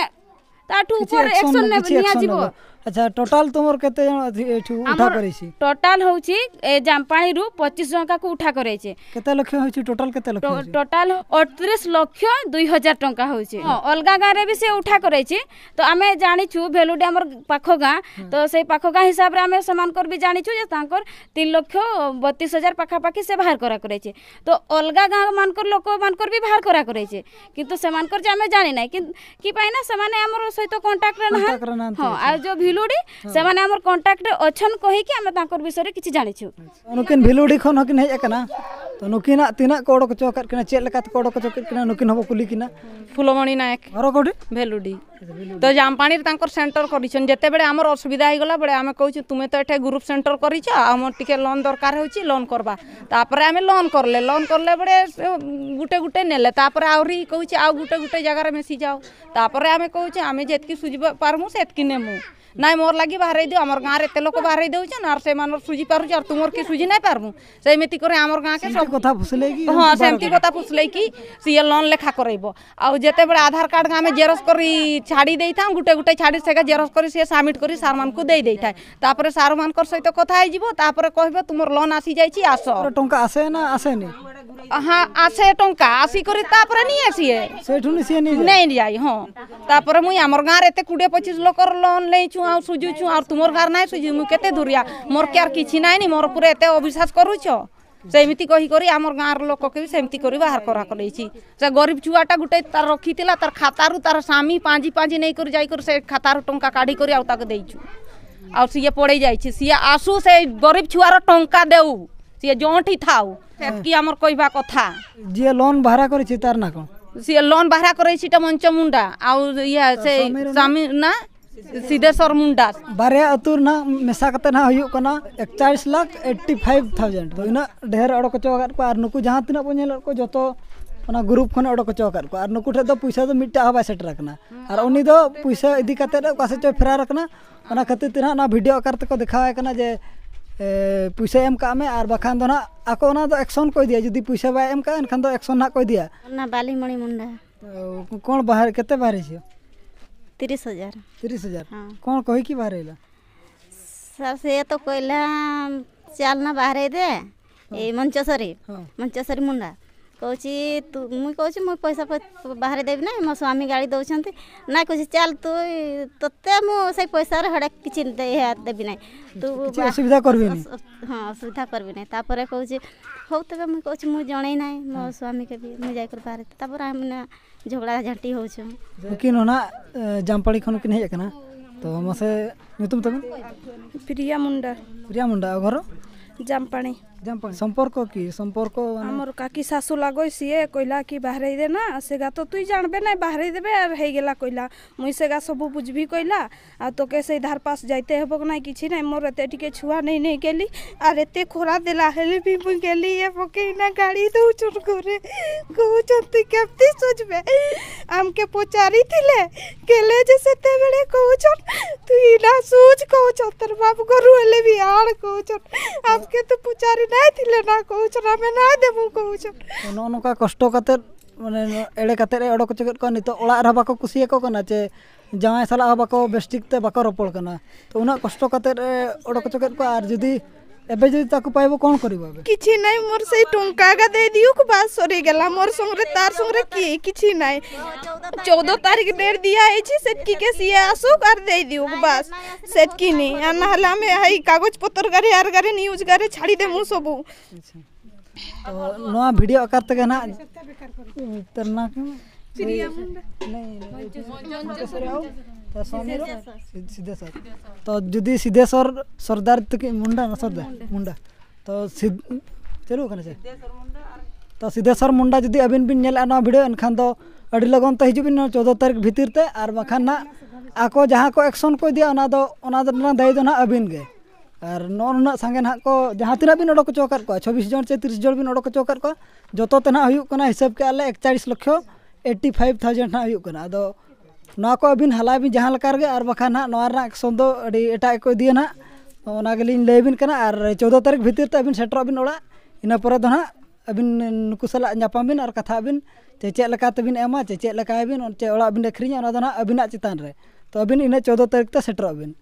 ତାଠୁ କିଛି ଉପରେ action ଏକ୍ସନ ନେବ, କିଛି action ନିଆଯିବ। ନେବ। ଆଚ୍ଛା, ଟୋଟାଲ ତୁମର କେତେ ଜଣ ଏଠି, ଏଠି ଉଠା ଆମର କରିଛି? ଟୋଟାଲ ହଉଛି ଏ ଜାମପାଣିରୁ ପଚିଶ ଜଣଙ୍କୁ ଉଠା କରାଯାଇଛି। କେତେ ଲକ୍ଷ ହେଉଛି? ଟୋଟାଲ କେତେ ଲକ୍ଷ ହେଉଛି? ଟୋଟାଲ ଅଠତିରିଶ ଲକ୍ଷ ଦୁଇ ହଜାର ଟଙ୍କା ହେଉଛି। ହଁ, ଅଲଗା ଗାଁରେ ବି ସେ ଉଠା କରାଯାଇଛି। ତ ଆମେ ଜାଣିଛୁ ଭେଲୁଡ଼ି ଆମର ପାଖ ଗାଁ, ତ ସେଇ ପାଖ ଗାଁ ହିସାବରେ ଆମେ ସେମାନଙ୍କର ବି ଜାଣିଛୁ ଯେ ତାଙ୍କର ତିନି ଲକ୍ଷ ବତିଶ ହଜାର ପାଖାପାଖି ସେ ବାହାର କରା କରାଯାଇଛି। ତ ଅଲଗା ଗାଁ ମାନଙ୍କର ଲୋକମାନଙ୍କର ବି ବାହାର କରା କରାଯାଇଛି, କିନ୍ତୁ ସେମାନଙ୍କର ଯେ ଆମେ ଜାଣିନାହିଁ। କି- କି ପାଇଁ ନା ସେମାନେ ଆମର ସହିତ କଣ୍ଟାକ୍ଟରେ ନାହାନ୍ତି। କଣ୍ଟାକ୍ଟରେ ନାହାନ୍ତି, ହଁ, ଆଚ୍ଛା। ଆଉ ଯୋଉ ଭିଲୁଡ଼ି, ସେମାନେ ଆମର କଣ୍ଟାକ୍ଟରେ ଅଛନ୍ କହିକି ଆମେ ତାଙ୍କର ବିଷୟରେ କିଛି ଜାଣିଛୁ। ᱱᱩᱠᱤᱱ ᱵᱷᱤᱞᱩᱰᱤ ᱠᱷᱚᱱ ᱦᱚᱸᱠᱤᱱ ᱦᱮᱡ ᱟᱠᱟᱱᱟ᱾ ᱛᱚ, ᱱᱩᱠᱤᱱᱟᱜ ᱛᱤᱱᱟᱹᱜ ᱠᱚ ᱚᱰᱚᱠ ᱦᱚᱪᱚ ᱟᱠᱟᱫ ᱠᱤᱱᱟ, ᱪᱮᱫ ᱞᱮᱠᱟ ᱛᱮᱠᱚ ᱚᱰᱚᱠ ᱦᱚᱪᱚ ᱠᱮᱫ ᱠᱤᱱᱟ, ᱱᱩᱠᱤᱱ ᱦᱚᱸᱵᱚ ᱠᱩᱞᱤ ᱠᱤᱱᱟ᱾ ଫୁଲମଣି ନାୟକ। ଘର କୋଉଠି? ଭେଲୁଡ଼ି। ତ ଜାମପାଣିରେ ତାଙ୍କର ସେଣ୍ଟର କରିଛନ୍ତି। ଯେତେବେଳେ ଆମର ଅସୁବିଧା ହେଇଗଲା ବେଳେ ଆମେ କହୁଛୁ, "ତୁମେ ତ ଏଠି ଗ୍ରୁପ୍ ସେଣ୍ଟର କରିଛ, ଆମର ଟିକେ ଲୋନ୍ ଦରକାର ହେଉଛି, ଲୋନ୍ କରବା।" ତାପରେ ଆମେ ଲୋନ୍ କରଲେ, ଲୋନ୍ କରଲେ ବେଳେ ସେ ଗୋଟେ ଗୋଟେ ନେଲେ, ତାପରେ ଆହୁରି କହୁଛି, "ଆଉ ଗୋଟେ ଗୋଟେ ଜାଗାରେ ମିଶି ଯାଅ।" ତାପରେ ଆମେ କହୁଛେ, "ଆମେ ଯେତିକି ସୁଝି ପାରମୁ ସେତିକି ନେମୁ।" ନାଇଁ, ମୋର ଲାଗି ବାହାରେଇ ଦିଅ, ଆମର ଗାଁରେ ଏତେ ଲୋକ ବାହାରେଇ ଦେଉଛନ୍, ଆର୍ ସେମାନଙ୍କର ସୁଝି ପାରୁଛୁ, ଆର୍ ତୁମର କି ସୁଝି ନାଇଁ ପାରମୁ। ସେମିତି କରି ଆମର ଗାଁକେ ସେମିତି ସବୁ କଥା ଫୁସଲେଇକି ହଁ, ଏମିତି ସେମିତି ବାହାର କଥା ଫୁସଲେଇକି ସିଏ ଲୋନ୍ ଲେଖା କରେଇବ। ଆଉ ଯେତେବେଳେ ଆଧାର କାର୍ଡ ଆମେ ଜେରକ୍ସ କରି ଛାଡ଼ି ଦେଇଥାଉ, ଗୋଟେ ଗୋଟେ ଛାଡ଼ି ସେଗା ଜେରକ୍ସ କରି ସିଏ ସବମିଟ୍ କରି ସାର୍ମାନଙ୍କୁ ଦେଇ ଦେଇଥାଏ। ତାପରେ ସାର୍ମାନଙ୍କର ସହିତ କଥା ହେଇଯିବ, ତାପରେ କହିବ, "ତୁମର ଲୋନ୍ ଆସିଯାଇଛି, ଆସ।" ଟଙ୍କା ଆସେ ନା ଆସେନି? ହଁ, ଆସେ ଟଙ୍କା, ଆସିକରି ତାପରେ ନିଏ ସିଏ। ସେଇଠୁ ନି ସିଏ ନେଇ ନେଇ ଯାଏ, ହଁ। ତାପରେ ମୁଇଁ ଆମର ଗାଁରେ ଏତେ କୋଡ଼ିଏ ପଚିଶ ଲୋକର ଲୋନ୍ ନେଇଛୁ, ଆଉ ସୁଝୁଛୁ, ଆଉ ତୁମର ଗାଁରେ ନାଇଁ ସୁଝି, ମୁଁ କେତେ ଦୂରିଆ, ମୋର କିଆର କିଛି ନାଇଁ ନି, ମୋର ପୁରା ଏତେ ଅବିଶ୍ୱାସ କରୁଛ। ସେମିତି କହିକରି ଆମର ଗାଁର ଲୋକକେ ବି ସେମିତି କରି ବାହାର କରା କରେଇଛି। ସେ ଗରିବ ଛୁଆଟା ଗୋଟେ ତାର ରଖିଥିଲା, ତାର ଖାତାରୁ ତାର ସ୍ୱାମୀ ପାଞ୍ଜି ପାଞ୍ଜି ନେଇକରି ଯାଇକରି ସେ ଖାତାରୁ ଟଙ୍କା କାଢ଼ିକରି ଆଉ ତାକୁ ଦେଇଛୁ। ଆଉ ସିଏ ପଳେଇ ଯାଇଛି, ସିଏ ଆସୁ, ସେ ଗରିବ ଛୁଆର ଟଙ୍କା ଦେଉ, ସିଏ ଯେଉଁଠି ଥାଉ, ସେତିକି ଆମର କହିବା କଥା। ଯିଏ ଲୋନ୍ ବାହାରା କରିଛି ତାର ନା କ'ଣ? ସିଏ ଲୋନ୍ ବାହାରା କରେଇଛି ଏଇଟା ମଞ୍ଚ ମୁଣ୍ଡା, ଆଉ ଇଏ ସେ ସ୍ୱାମୀର ନା? ସ୍ୱାମୀ ନା ସିଦ୍ଧେଶ୍ୱର ମୁଣ୍ଡା। ᱵᱟᱨᱭᱟ ᱟᱹᱛᱩ ᱨᱮᱱᱟᱜ ᱢᱮᱥᱟ ᱠᱟᱛᱮ ᱱᱟᱦᱟᱜ ᱦᱩᱭᱩᱜ ᱠᱟᱱᱟ ᱮᱠᱪᱟᱞᱤᱥ ᱞᱟᱠᱷ ᱮᱭᱤᱴᱤ ᱯᱷᱟᱭᱤᱵᱷ ᱛᱷᱟᱣᱡᱮᱱᱰ᱾ ᱛᱚ, ᱤᱱᱟᱹᱜ ᱰᱷᱮᱨ ᱚᱰᱚᱠ ᱦᱚᱪᱚ ᱟᱠᱟᱫ ᱠᱚᱣᱟ᱾ ᱟᱨ ᱱᱩᱠᱩ ᱡᱟᱦᱟᱸ ᱛᱤᱱᱟᱹᱜ ᱵᱚᱱ ᱧᱮᱞᱮᱫ ᱠᱚ, ᱡᱚᱛᱚ ᱚᱱᱟ ᱜᱨᱩᱯ ᱠᱷᱚᱱᱮ ᱚᱰᱚᱠ ᱦᱚᱪᱚ ᱟᱠᱟᱫ ᱠᱚᱣᱟ᱾ ᱟᱨ ᱱᱩᱠᱩ ᱴᱷᱮᱱ ᱫᱚ ᱯᱩᱭᱥᱟᱹ ᱫᱚ ᱢᱤᱫᱴᱟᱝ ᱦᱚᱸ ᱵᱟᱭ ᱥᱮᱴᱮᱨ ᱟᱠᱟᱱᱟ᱾ ᱟᱨ ᱩᱱᱤ ᱫᱚ ᱯᱩᱭᱥᱟᱹ ᱤᱫᱤ ᱠᱟᱛᱮ ᱚᱠᱟ ᱥᱮᱫ ᱪᱚᱭ ᱯᱷᱮᱨᱟᱨ ᱟᱠᱟᱱᱟ᱾ ᱚᱱᱟ ᱠᱷᱟᱹᱛᱤᱨ ᱛᱮ ᱱᱟᱦᱟᱜ ᱚᱱᱟ ᱵᱷᱤᱰᱤᱭᱳ ᱟᱠᱟᱨ ᱛᱮᱠᱚ ᱫᱮᱠᱷᱟᱣᱟᱭ ᱠᱟᱱᱟ ᱡᱮ, ᱮ, ᱯᱩᱭᱥᱟᱹ ᱮᱢ ᱠᱟᱜ ᱢᱮ, ᱟᱨ ᱵᱟᱠᱷᱟᱱ ᱫᱚ ᱱᱟᱦᱟᱜ ᱟᱠᱚ ᱚᱱᱟ ᱫᱚ ᱮᱠᱥᱚᱱ ᱠᱚ ᱤᱫᱤᱭᱟ᱾ ᱡᱩᱫᱤ ᱯᱩᱭᱥᱟᱹ ᱵᱟᱭ ᱮᱢ ᱠᱟᱜᱼᱟ, ᱮᱱᱠᱷᱟᱱ ᱫᱚ ᱮᱠᱥᱚᱱ ᱱᱟᱦᱟᱜ ᱠᱚ ᱤᱫᱤᱭᱟ᱾ ᱚᱱᱟ ᱵᱟᱹᱞᱤᱢᱚᱬᱤ ᱢᱩᱱᱰᱟ᱾ ᱚ, ᱠᱚᱬ ᱵᱟᱦᱨᱮ, ᱠᱮᱛᱮ ᱵᱟᱦᱨᱮ ᱥᱤᱭᱳ? ତିରିଶ ହଜାର। ତିରିଶ ହଜାର। ହଁ। କ'ଣ କହିକି ବାହାରେଇଲା? ସାର୍, ସେ ତ କହିଲା, "ଚାଲ ନା ବାହାରେଇ ଦେ, ଏଇ ମଞ୍ଚେଶ୍ୱରୀ, ହଁ। ମଞ୍ଚେଶ୍ୱରୀ ମୁଣ୍ଡା।" କହୁଛି, "ତୁ," ମୁଁ କହୁଛି, "ମୁଁ ପଇସା ପ-, ବାହାରେ ଦେବି ନାହିଁ, ମୋ ସ୍ୱାମୀ ଗାଳି ଦେଉଛନ୍ତି।" ନା, କହୁଛି, "ଚାଲ, ତୁ, ତୋତେ ମୁଁ ସେଇ ପଇସାରେ ହଡ଼େ କିଛି ଦେ-, ଦେବି ନାହିଁ, ତୁ କିଛି ବା-, ଅସୁବିଧା କରିବିନି।" ଅସ-, ଅସ-, ହଁ, ଅସୁବିଧା କରିବି ନାହିଁ।" ତାପରେ କହୁଛି, "ହଉ, ତେବେ," ମୁଁ କହୁଛି, "ମୁଁ ଜଣେଇ ନାହିଁ ମୋ ସ୍ୱାମୀକେ ବି, ମୁଁ ଯାଇକରି ବାହାରେ।" ତାପରେ ଆମେ ନା ଝଗଡ଼ା ଝାଣ୍ଟି ହେଉଛୁ। ᱱᱩᱠᱤᱱ ᱦᱚᱸ ᱱᱟᱜ, ᱮ, ᱡᱟᱢᱯᱟᱲᱤ ᱠᱷᱚᱱ ᱠᱤᱱ ᱦᱮᱡ ᱟᱠᱟᱱᱟ᱾ ᱛᱚ ᱢᱟᱥᱮ ᱧᱩᱛᱩᱢ ᱛᱟᱵᱤᱱ? ᱯᱨᱤᱭᱟ ᱢᱩᱱᱰᱟ᱾ ᱯᱨᱤᱭᱟ ᱢᱩᱱᱰᱟ, ᱟᱨ ᱜᱷᱚᱨ? ᱡᱟᱢᱯᱟᱲᱤ᱾ ᱡᱟᱢᱯᱟᱲᱤ᱾ ᱥᱚᱢᱯᱚᱨᱠᱚ ᱠᱤ? ᱥᱚᱢᱯᱚᱨᱠᱚ ᱢᱟᱱᱮ? ᱟᱢᱚᱨ ᱠᱟᱠᱤ ᱥᱟᱥᱩ ᱞᱟᱜᱚᱭ ᱥᱤᱭᱮ ᱠᱚᱭᱞᱟ ᱠᱤ ᱵᱟᱦᱨᱮ ᱫᱮᱱᱟ, ᱥᱮᱜᱟ ᱛᱚ ᱛᱩᱭ ᱡᱟᱱᱵᱮ ᱱᱟᱭ ᱵᱟᱦᱨᱮ ᱫᱮᱵᱮ ᱟᱨ ᱦᱮᱭ ᱜᱮᱞᱟ ᱠᱚᱭᱞᱟ᱾ ᱢᱩᱭ ᱥᱮᱜᱟ ᱥᱚᱵᱩ ᱵᱩᱡᱵᱤ ᱠᱚᱭᱞᱟ, ᱟᱨ ᱛᱚᱠᱮ ᱥᱮᱭ ᱫᱷᱟᱨ ᱯᱟᱥ ᱡᱟᱭᱛᱮ ᱦᱮᱵᱚᱜ ᱱᱟᱭ ᱠᱤᱪᱷᱤ ᱱᱟᱭ ᱢᱚᱨ ᱮᱛᱮ ᱴᱤᱠᱮ ᱪᱷᱩᱣᱟ ᱱᱮᱭ ᱱᱮᱭ ᱜᱮᱞᱤ, ᱟᱨ ᱮᱛᱮ ᱠᱷᱚᱨᱟ ᱫᱮᱞᱟ ᱦᱮᱞᱤ ᱵᱤ ᱢᱩᱭ ᱜᱮᱞᱤ ᱮ ᱯᱚᱠᱮ ᱤᱱᱟ ᱜᱟᱲᱤ ᱫᱚ ᱩᱪᱩᱨ ᱠᱚᱨᱮ᱾ ᱠᱚ ᱪᱚᱱᱛᱤ ᱠᱮᱯᱛᱤ ᱥᱚᱡᱵᱮ᱾ ᱟᱢ ᱠᱮ ᱯᱚᱪᱟᱨᱤ ᱛᱤᱞᱮ, ᱠᱮᱞᱮ ᱡᱮᱥᱮ ᱛᱮ ᱵᱮᱲᱮ ᱠᱚ ᱪᱚᱱ, ᱛᱩᱭ ᱱᱟ ᱥᱩᱡ ᱠᱚ ᱪᱚᱱ, ᱛᱟᱨ ᱵᱟᱵ ᱜᱚᱨᱩ ᱦᱮᱞᱮ ᱵᱤ ᱟᱲ ᱠᱚ ᱪᱚᱱ᱾ ᱟᱢ ᱠᱮ ᱛᱩ ᱯᱚᱪᱟᱨᱤ ᱱᱟᱭ ᱛᱤᱞᱮ ᱱᱟ ᱠᱚ ᱪᱚᱱ, ᱟᱢᱮ ᱱᱟ ᱫᱮᱵᱩ ᱠᱚ ᱪᱚᱱ᱾ ᱛᱚ ᱱᱚᱜᱼᱚ ᱱᱚᱝᱠᱟ ᱠᱚᱥᱴᱚ ᱠᱟᱛᱮᱫ, ᱢᱟᱱᱮ, ᱮᱲᱮ ᱠᱟᱛᱮᱫ ᱮ ᱚᱰᱚᱠ ᱦᱚᱪᱚ ᱠᱮᱫ ᱠᱚᱣᱟ᱾ ᱱᱤᱛᱚᱜ ᱚᱲᱟᱜ ᱨᱮᱦᱚᱸ ᱵᱟᱠᱚ ᱠᱩᱥᱤᱭᱟᱠᱚ ᱠᱟᱱᱟ ᱡᱮ ᱡᱟᱶᱟᱭ ᱥᱟᱞᱟᱜ ᱦᱚᱸ ᱵᱟᱠᱚ ᱵᱮᱥ ᱴᱷᱤᱠ ᱛᱮ ᱵᱟᱠᱚ ᱨᱚᱯᱚᱲ ᱠᱟᱱᱟ᱾ ᱛᱚ ᱩᱱᱟᱹᱜ ᱠᱚᱥᱴᱚ ᱠᱟᱛᱮᱫ ᱮ ᱚᱰᱚᱠ ᱦᱚᱪᱚ ᱠᱮᱫ ᱠᱚᱣᱟ᱾ ᱟᱨ ᱡᱩᱫᱤ ᱮᱵᱮ ᱡᱩᱫᱤ ତାକୁ ପାଇବ, କ'ଣ କରିବ ଏବେ? କିଛି ନାହିଁ, ମୋର ସେଇ ଟଙ୍କା ଏକା ଦେଇ ଦିଅକୁ ବାସ୍, ସରିଗଲା। ମୋର ସଙ୍ଗରେ, ତାର ସଙ୍ଗରେ କିଏ କିଛି ନାହିଁ। ଚଉଦ ତାରିଖ ଡେଟ୍ ଦିଆ ହେଇଛି, ସେତିକି କେ ସିଏ ଆସୁ ଆର୍ ଦେଇ ଦିଅକୁ ବାସ୍, ସେତିକି ନି। ଆ ନହେଲେ ଆମେ ଏଇ କାଗଜ ପତ୍ର ଗାରେ, ଆର ଗାରେ, ନ୍ୟୁଜ୍ ଗାରେ ଛାଡ଼ିଦେମୁ ସବୁ। ᱟᱪᱪᱷᱟ। ᱛᱚ ᱱᱚᱣᱟ ᱵᱷᱤᱰᱤᱭᱳ ᱟᱠᱟᱨ ᱛᱮᱜᱮ ᱱᱟᱦᱟᱜ ᱛᱮᱨᱱᱟ ᱠᱚ, ᱯᱨᱤᱭᱟ ᱢᱩᱱᱰᱟ᱾ ᱱᱟᱭ, ᱱᱟᱭ, ᱢᱚᱧᱪᱮᱥᱚᱨ ᱨᱮ ᱟᱣ, ᱛᱚ ᱥᱤᱫᱷᱮᱥᱚᱨ᱾ ᱥᱤᱫᱷᱮᱥᱚᱨ᱾ ᱛᱚ ᱡᱩᱫᱤ ᱥᱤᱫᱷᱮᱥᱚᱨ ᱥᱚᱨᱫᱟᱨ ᱛᱟᱹᱠᱤᱱ, ᱢᱩᱱᱰᱟ ᱱᱟ ᱥᱚᱨᱫᱟᱨ? ᱢᱩᱱᱰᱟ᱾ ᱛᱚ ᱥᱤᱫ-, ᱪᱟᱹᱞᱩ ᱠᱟᱱᱟ ᱪᱮ? ᱛᱚ ᱥᱤᱫᱷᱮᱥᱚᱨ ᱢᱩᱱᱰᱟ ᱡᱩᱫᱤ ᱟᱹᱵᱤᱱ ᱵᱤᱱ ᱧᱮᱞᱮᱫᱼᱟ ᱱᱚᱣᱟ ᱵᱷᱤᱰᱤᱭᱳ, ᱮᱱᱠᱷᱟᱱ ᱫᱚ ᱟᱹᱰᱤ ᱞᱚᱜᱚᱱ ᱛᱮ ᱦᱤᱡᱩᱜ ᱵᱤᱱ ᱱᱚᱣᱟ ᱪᱳᱫᱽᱫᱳ ᱛᱟᱹᱨᱤᱠᱷ ᱵᱷᱤᱛᱤᱨ ᱛᱮ, ᱟᱨ ᱵᱟᱠᱷᱟᱱ ᱱᱟᱜ ᱟᱠᱚ ᱡᱟᱦᱟᱸ ᱠᱚ ᱮᱠᱥᱚᱱ ᱠᱚ ᱤᱫᱤᱭᱟ, ᱚᱱᱟ ᱫᱚ, ᱚᱱᱟ ᱫᱚ, ᱨᱮᱱᱟᱜ ᱫᱟᱭᱤ ᱫᱚ ᱱᱟᱜ ᱟᱹᱵᱤᱱ ᱜᱮ᱾ ᱟᱨ ᱱᱚᱜᱼᱚ ᱱᱩᱱᱟᱹᱜ ᱥᱟᱸᱜᱮ ᱱᱟᱦᱟᱜ ᱠᱚ, ᱡᱟᱦᱟᱸ ᱛᱤᱱᱟᱹᱜ ᱵᱤᱱ ᱚᱰᱚᱠ ᱦᱚᱪᱚ ᱟᱠᱟᱫ ᱠᱚᱣᱟ, ᱪᱷᱚᱵᱵᱤᱥ ᱡᱚᱱ ᱪᱮ ᱛᱤᱨᱤᱥ ᱡᱚᱱ ᱵᱤᱱ ᱚᱰᱚᱠ ᱦᱚᱪᱚ ᱟᱠᱟᱫ ᱠᱚᱣᱟ, ᱡᱚᱛᱚ ᱛᱮ ᱱᱟᱦᱟᱜ ᱦᱩᱭᱩᱜ ᱠᱟᱱᱟ, ᱦᱤᱥᱟᱹᱵ ᱠᱮᱜᱼᱟ ᱞᱮ ᱮᱠᱪᱟᱲᱤᱥ ᱞᱚᱠᱠᱷᱚ ᱮᱭᱤᱴᱤ ᱯᱷᱟᱭᱤᱵᱷ ᱛᱷᱟᱣᱡᱮᱱᱰ ᱱᱟᱦᱟᱜ ᱦᱩᱭᱩᱜ ᱠᱟᱱᱟ᱾ ᱟᱫᱚ ᱱᱚᱣᱟ ᱠᱚ ᱟᱹᱵᱤᱱ ᱦᱟᱞᱟᱭ ᱵᱤᱱ ᱡᱟᱦᱟᱸ ᱞᱮᱠᱟ ᱨᱮᱜᱮ, ᱟᱨ ᱵᱟᱠᱷᱟᱱ ᱱᱟᱦᱟᱜ ᱱᱚᱣᱟ ᱨᱮᱱᱟᱜ ᱮᱠᱥᱚᱱ ᱫᱚ ᱟᱹᱰᱤ ᱮᱴᱟᱜ ᱜᱮᱠᱚ ᱤᱫᱤᱭᱟ ᱱᱟᱦᱟᱜ᱾ ᱚᱱᱟ ᱜᱮᱞᱤᱧ ᱞᱟᱹᱭ ᱟᱹᱵᱤᱱ ᱠᱟᱱᱟ᱾ ᱟᱨ ᱪᱳᱫᱽᱫᱳ ᱛᱟᱹᱨᱤᱠᱷ ᱵᱷᱤᱛᱤᱨ ᱛᱮ ᱟᱹᱵᱤᱱ ᱥᱮᱴᱮᱨᱚᱜ ᱵᱤᱱ ᱚᱲᱟᱜ, ᱤᱱᱟᱹ ᱯᱚᱨᱮ ᱫᱚ ᱱᱟᱦᱟᱜ ᱟᱹᱵᱤᱱ ᱱᱩᱠᱩ ᱥᱟᱞᱟᱜ ᱧᱟᱯᱟᱢ ᱵᱤᱱ ᱟᱨ ᱠᱟᱛᱷᱟᱜ ᱵᱤᱱ, ᱪᱮ ᱪᱮᱫ ᱞᱮᱠᱟ ᱛᱮᱵᱤᱱ ᱮᱢᱟ, ᱪᱮ ᱪᱮᱫ ᱞᱮᱠᱟᱭᱟᱵᱤᱱ, ᱪᱮ ᱚᱲᱟᱜ ᱵᱤᱱ ᱟᱹᱠᱷᱨᱤᱧᱟ, ᱚᱱᱟ ᱫᱚ ᱱᱟᱦᱟᱜ ᱟᱹᱵᱤᱱᱟᱜ ᱪᱮᱛᱟᱱ ᱨᱮ᱾ ᱛᱚ ᱟᱹᱵᱤᱱ ᱤᱱᱟᱹ ᱪᱳᱫᱽᱫᱳ ᱛᱟᱹᱨᱤᱠᱷ ᱛᱮ ᱥᱮᱴᱮᱨᱚᱜ ᱵᱤᱱ᱾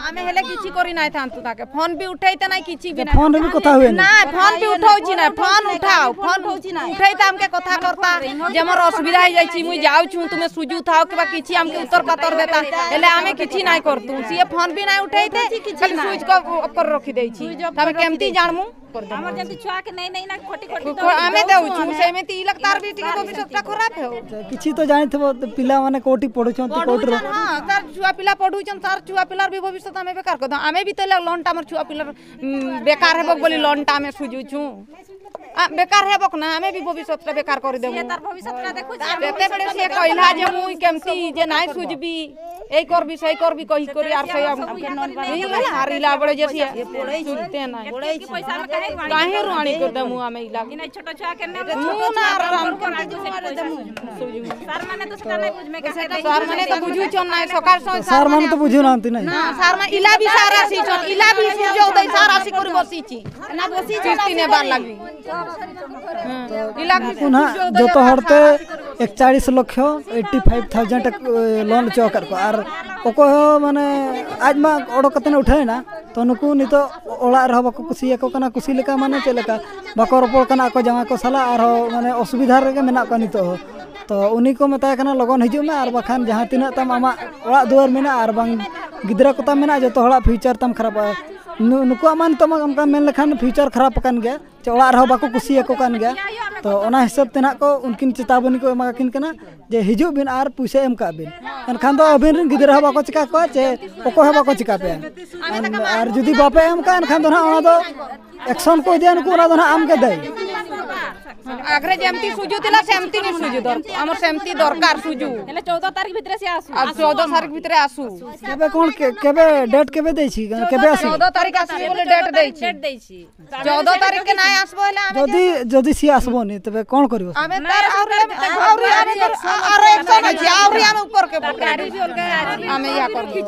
ᱟᱢᱮ ᱦᱮᱞᱮ ᱠᱤᱪᱷᱤ ᱠᱚᱨᱤ ᱱᱟᱭ ᱛᱷᱟᱱ ᱛᱩ ତାକେ ଫୋନ ବି ଉଠେଇତେ ନାଇଁ, କିଛି ବି ନାଇଁ। ଫୋନ ରେ ବି କଥା ହୁଏନି। ନା, ଫୋନ ବି ଉଠଉଛି ନା, ଫୋନ ଉଠାଅ, ଫୋନ ଉଠେଇତେ ଆମକେ କଥା କର୍ତ୍ତା। ଯେ ମୋର ଅସୁବିଧା ହେଇଯାଇଛି, ମୁଇଁ ଯାଉଛୁ, ତୁମେ ସୁଜୁ ଥାଅ କିମ୍ବା କିଛି ଆମକେ ଉତ୍ତର ପାତର ଦେତା, ହେଲେ ଆମେ କିଛି ନାଇଁ କରତୁ। ସିଏ ଫୋନ ବି ନାଇଁ ଉଠେଇତେ, ଖାଲି ସୁଇଚ ଅଫ୍ କରି ରଖିଦେଇଛି। ତମେ କେମିତି ଜାଣମୁ? ଆମର ଯେମିତି ଛୁଆକେ ନେଇ ନେଇ ନା ଖଟି ଖଟି କ-, ଆମେ ଦଉଛୁ, ସେମିତି ଇଲାକ ତାର ବି ଟିକେ ଭବିଷ୍ୟତଟା ଖରାପ ହଉ। କିଛି ତ ଜାଣିଥିବ, ପିଲାମାନେ କୋଉଠି ପଢୁଛନ୍ତି, କୋଉଠି ର- ପଢୁଛନ୍, ହଁ, ତାର ଛୁଆ ପିଲା ପଢୁଛନ୍, ତାର ଛୁଆ ପିଲାର ବି ଭବିଷ୍ୟତ ଆମେ ବେକାର କରିଦେଉ। ଆମେ ବି ତ ହେଲେ ଲୋନ୍ଟା ଆମର ଛୁଆ ପିଲାର, ଉଁ, ବେକାର ହେବ ବୋଲି ଲୋନ୍ଟା ଆମେ ସୁଝୁଛୁ। ଆ, ବେକାର ହେବ ନା, ଆମେ ବି ଭବିଷ୍ୟତଟା ବେକାର କରିଦେବୁ। ସିଏ ତାର ଭବିଷ୍ୟତଟା ଦେଖୁଛି, ଆମେ ଯେତେବେଳେ ସିଏ କହିଲା ଯେ ମୁଇଁ କେମିତି ଯେ ନାଇଁ ସୁଝିବି, ଏଇ କରବି, ସେଇ କରବି କହି କରି ଆର ସେଇ ଆମକୁ ହାରିଲା ବେଳେ ଯେ ସିଏ ସୁଝତେ ନାଇଁ। ଏତିକି ପଇସା ଆମେ କାହିଁ କାହିଁରୁ ଆଣି କରିଦେମୁ ଆମେ ଇଲା? ଇନା ଛୋଟ ଛୁଆ କେନେ ମୁଁ ନା ଆର ରାମ ସାର୍ ମାନେ ତ ସେଟା ନାଇଁ ବୁଝିବେ, କାହିଁ ସାର୍ ମାନେ ତ ବୁଝୁଛନ୍ ନାଇଁ, ସକାଳ ସକାଳ ସାର୍ ମାନେ ତ ବୁଝୁନାହାନ୍ତି ନାଇଁ। ନା, ସାର୍ ମାନେ ଇଲା ବି ସାର୍ ଆସିଛନ୍, ଇଲା ବି ସୁଯୋଗ ଦେଇ ସାର୍ ଆସି କରି ବସିଛି। ନା, ବସିଛି କିସ୍ତି ନେବାର ଲାଗି। ଇଲା ବି ପୁନଃ ସୁଯୋଗ ଦେଇ ଜତ ହରତେ ଏକଚାଳିଶ ଲକ୍ଷ ଏଇଟି ଫାଇଭ ଥାଉଜେଣ୍ଡ ଲୋᱱ ᱦᱚᱪᱚ ᱟᱠᱟᱫ ᱠᱚᱣᱟ᱾ ᱟᱨ ᱚᱠᱚᱭ ᱦᱚᱸ ᱢᱟᱱᱮ ᱟᱡ ᱢᱟ ᱚᱰᱚᱠ ᱠᱟᱛᱮ ᱩᱴᱷᱟᱹᱣ ᱮᱱᱟ, ᱛᱚ ᱱᱩᱠᱩ ᱱᱤᱛᱚᱜ ᱚᱲᱟᱜ ᱨᱮᱦᱚᱸ ᱵᱟᱠᱚ ᱠᱩᱥᱤᱭᱟᱠᱚ ᱠᱟᱱᱟ, ᱠᱩᱥᱤ ᱞᱮᱠᱟ ᱢᱟᱱᱮ ᱪᱮᱫ ᱞᱮᱠᱟ ᱵᱟᱠᱚ ᱨᱚᱯᱚᱲ ᱠᱟᱱᱟ ᱟᱠᱚ ᱡᱟᱶᱟᱭ ᱠᱚ ᱥᱟᱞᱟᱜ, ᱟᱨᱦᱚᱸ ᱢᱟᱱᱮ ᱚᱥᱩᱵᱤᱫᱷᱟ ᱨᱮᱜᱮ ᱢᱮᱱᱟᱜ ᱠᱚᱣᱟ ᱱᱤᱛᱚᱜ ᱦᱚᱸ᱾ ᱛᱚ ᱩᱱᱤ ᱠᱚ ᱢᱮᱛᱟᱭ ᱠᱟᱱᱟ ᱞᱚᱜᱚᱱ ᱦᱤᱡᱩᱜ ᱢᱮ, ᱟᱨ ᱵᱟᱠᱷᱟᱱ ᱡᱟᱦᱟᱸ ᱛᱤᱱᱟᱹᱜ ᱛᱟᱢ ᱟᱢᱟᱜ ᱚᱲᱟᱜ ᱫᱩᱣᱟᱹᱨ ᱢᱮᱱᱟᱜᱼᱟ ᱟᱨ ᱵᱟᱝ ᱜᱤᱫᱽᱨᱟᱹ ᱠᱚ ᱛᱟᱢ ᱢᱮᱱᱟᱜᱼᱟ, ᱡᱚᱛᱚ ᱦᱚᱲᱟᱜ ᱯᱷᱤᱭᱩᱪᱟᱨ ᱛᱟᱢ ᱠᱷᱟᱨᱟᱯᱚᱜᱼᱟ᱾ ᱱᱩ-, ᱱᱩᱠᱩᱣᱟᱜ ᱢᱟ ᱱᱤᱛᱚᱜ ᱢᱟ ᱚᱱᱠᱟ ᱢᱮᱱ ᱞᱮᱠᱷᱟᱱ ᱯᱷᱤᱭᱩᱪᱟᱨ ᱠᱷᱟᱨᱟᱯ ᱟᱠᱟᱱ ᱜᱮᱭᱟ, ᱪᱮ ᱚᱲᱟᱜ ᱨᱮᱦᱚᱸ ᱵᱟᱠᱚ ᱠᱩᱥᱤᱭᱟᱠᱚ ᱠᱟᱱ ᱜᱮᱭᱟ᱾ ᱛᱚ ᱚᱱᱟ ᱦᱤᱥᱟᱹᱵ ᱛᱮ ᱱᱟᱦᱟᱜ ᱠᱚ ᱩᱱᱠᱤᱱ ᱪᱮᱛᱟᱵᱚᱱᱤ ᱠᱚ ᱮᱢᱟ ᱠᱤᱱ ᱠᱟᱱᱟ ᱡᱮ ᱦᱤᱡᱩᱜ ᱵᱤᱱ ᱟᱨ ᱯᱩᱭᱥᱟᱹ ᱮᱢ ᱠᱟᱜ ᱵᱤᱱ, ᱮᱱᱠᱷᱟᱱ ᱫᱚ ᱟᱹᱵᱤᱱ ᱨᱮᱱ ᱜᱤᱫᱽᱨᱟᱹ ᱦᱚᱸ ᱵᱟᱠᱚ ᱪᱤᱠᱟ ᱠᱚᱣᱟ ᱪᱮ ᱚᱠᱚᱭ ᱦᱚᱸ ᱵᱟᱠᱚ ᱪᱤᱠᱟ ᱯᱮᱭᱟ᱾ ᱟᱨ, ᱟᱨ ᱡᱩᱫᱤ ᱵᱟᱯᱮ ᱮᱢ ᱠᱟᱜᱼᱟ, ᱮᱱᱠᱷᱟᱱ ᱫᱚ ᱱᱟᱦᱟᱜ ᱚᱱᱟ ᱫᱚ ᱮᱠᱥᱚᱱ ᱠᱚ ᱤᱫᱤᱭᱟ ᱱᱩᱠᱩ, ᱚᱱᱟ ᱫᱚ ᱱᱟᱦᱟᱜ ᱟᱢ ᱜᱮ ᱫᱟᱹᱭᱤ᱾ ଆଗରେ ଯେମିତି ସୁଜୁ ଥିଲା, ସେମିତି ହିଁ ସୁଜୁ ଦର-, ଆମର ସେମିତି ଦରକାର ସୁଜୁ। ହେଲେ ଚଉଦ ତାରିଖ ଭିତରେ ସେ ଆସୁ। ଆଉ ଚଉଦ ତାରିଖ ଭିତରେ ଆସୁ। କେବେ କ'ଣ କେ-, କେବେ ଡେଟ୍ କେବେ ଦେଇଛି? କେବେ ଆସିବ? ଚଉଦ ତାରିଖ ଆସିବ ବୋଲି ଡେଟ୍ ଦେଇଛି। ଡେଟ୍ ଦେଇଛି। ଚଉଦ ତାରିଖରେ ନାଇଁ ଆସିବ ହେଲେ ଆମେ ଯଦି, ଯଦି ସିଏ ଆସିବନି, ତେବେ କ'ଣ କରିବ? ଆମେ ତାର ଆହୁରି, ଆହୁରି, ଆହୁରି, ଆହୁରି ଏକ୍ସନ୍ ଅଛି, ଆହୁରି ଆମେ ଉପରକେ ପକେଇବୁ। ଆମେ ୟା କରିବୁ।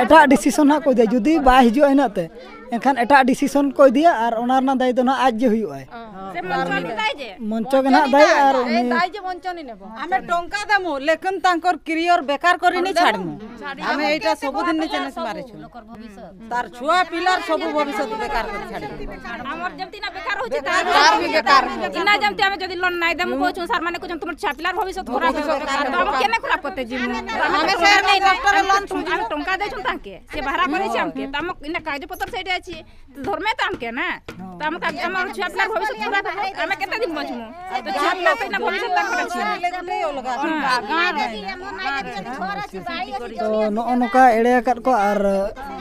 ᱮᱴᱟᱜ ᱰᱤᱥᱤᱥᱚᱱ ᱦᱟᱸᱜ ᱠᱚ ᱤᱫᱤᱭᱟ, ᱡᱩᱫᱤ ᱵᱟᱭ ᱦᱤᱡᱩᱜᱼᱟ ᱤᱱᱟᱹᱜ ᱛᱮ᱾ ᱮᱱᱠᱷᱟᱱ ᱮᱴᱟᱜ ᱰᱤᱥᱤᱥᱚᱱ ᱠᱚ ᱤᱫᱤᱭᱟ ᱟᱨ ᱚᱱᱟ ᱨᱮᱱᱟᱜ ᱫᱟᱭ ᱫᱚ ᱱᱟᱦᱟᱜ ᱟᱡ ᱜᱮ ᱦᱩᱭᱩᱜᱼᱟᱭ᱾ ᱥᱮ ᱢᱚᱧᱪᱚᱱᱤ ᱫᱟᱭ ᱡᱮ? ᱢᱚᱧᱪᱚ ᱜᱮ ᱱᱟᱦᱟᱜ ᱫᱟᱭ ᱟᱨ ᱩᱱᱤ ᱫᱟᱭ ᱡᱮ ᱢᱚᱧᱪᱚᱱᱤ ᱱᱮᱵᱚ᱾ ଆମେ ଟଙ୍କା ଦେମୁ, ଲେକିନ ତାଙ୍କର କ୍ୟାରିୟର ବେକାର କରି ନି ଛାଡ଼ମୁ। ଆମେ ଏଇଟା ସବୁଦିନ ନି ଚ୍ୟାଲେଞ୍ଜ ମାରିଛୁ। ତାର ଛୁଆ ପିଲାର ସବୁ ଭବିଷ୍ୟତ ବେକାର କରି ଛାଡ଼ିଦେବୁ। ଆମର ଯେମିତି ନା ବେକାର ହଉଛି, ତାର ତାର ବି ବେକାର ହଉଛି। ଇନା ଯେମିତି ଆମେ ଯଦି ଲୋନ୍ ନାଇଁ ଦେମୁ କହୁଛୁ, ସାର୍ ମାନେ କହୁଛନ୍ତି, "ତୁମର ଛୁଆ ପିଲାର ଭବିଷ୍ୟତ ଖରାପ ହବ।" ତ ଆମେ କେନେ ଖରାପ କରିତେ ଯିବୁ? ଆମେ ଆମେ ସେ ଟଙ୍କା ନାଇଁ, ଡକ୍ଟର ଆମେ ଲୋନ୍ ଟଙ୍କା, ଆମେ ଟଙ୍କା ଦେଇଛୁ ତାଙ୍କେ, ସେ ବାହାରା କରେଇଛି ଆମକେ। ତ ଆମ ଇନା କାଗଜପତ୍ର ସେଇଠି ଅଛି, ଧର୍ମେ ତ ଆମକେ ନା। ତ ଆମ କା-, ଆମର ଛୁଆ ପିଲାର ଭବିଷ୍ୟତ ଖରାପ ହବ। ଆମେ କେତେ ଦିନ ବଞ୍ଚମୁ? ତ ଛୁଆ ପିଲା ତ ଇନା ଭବିଷ୍ୟତ ତାଙ୍କର ଅଛି। ᱛᱚ, ᱱᱚᱜᱼᱚ ᱱᱚᱝᱠᱟ ᱮᱲᱮ ᱟᱠᱟᱫ ᱠᱚ᱾ ᱟᱨ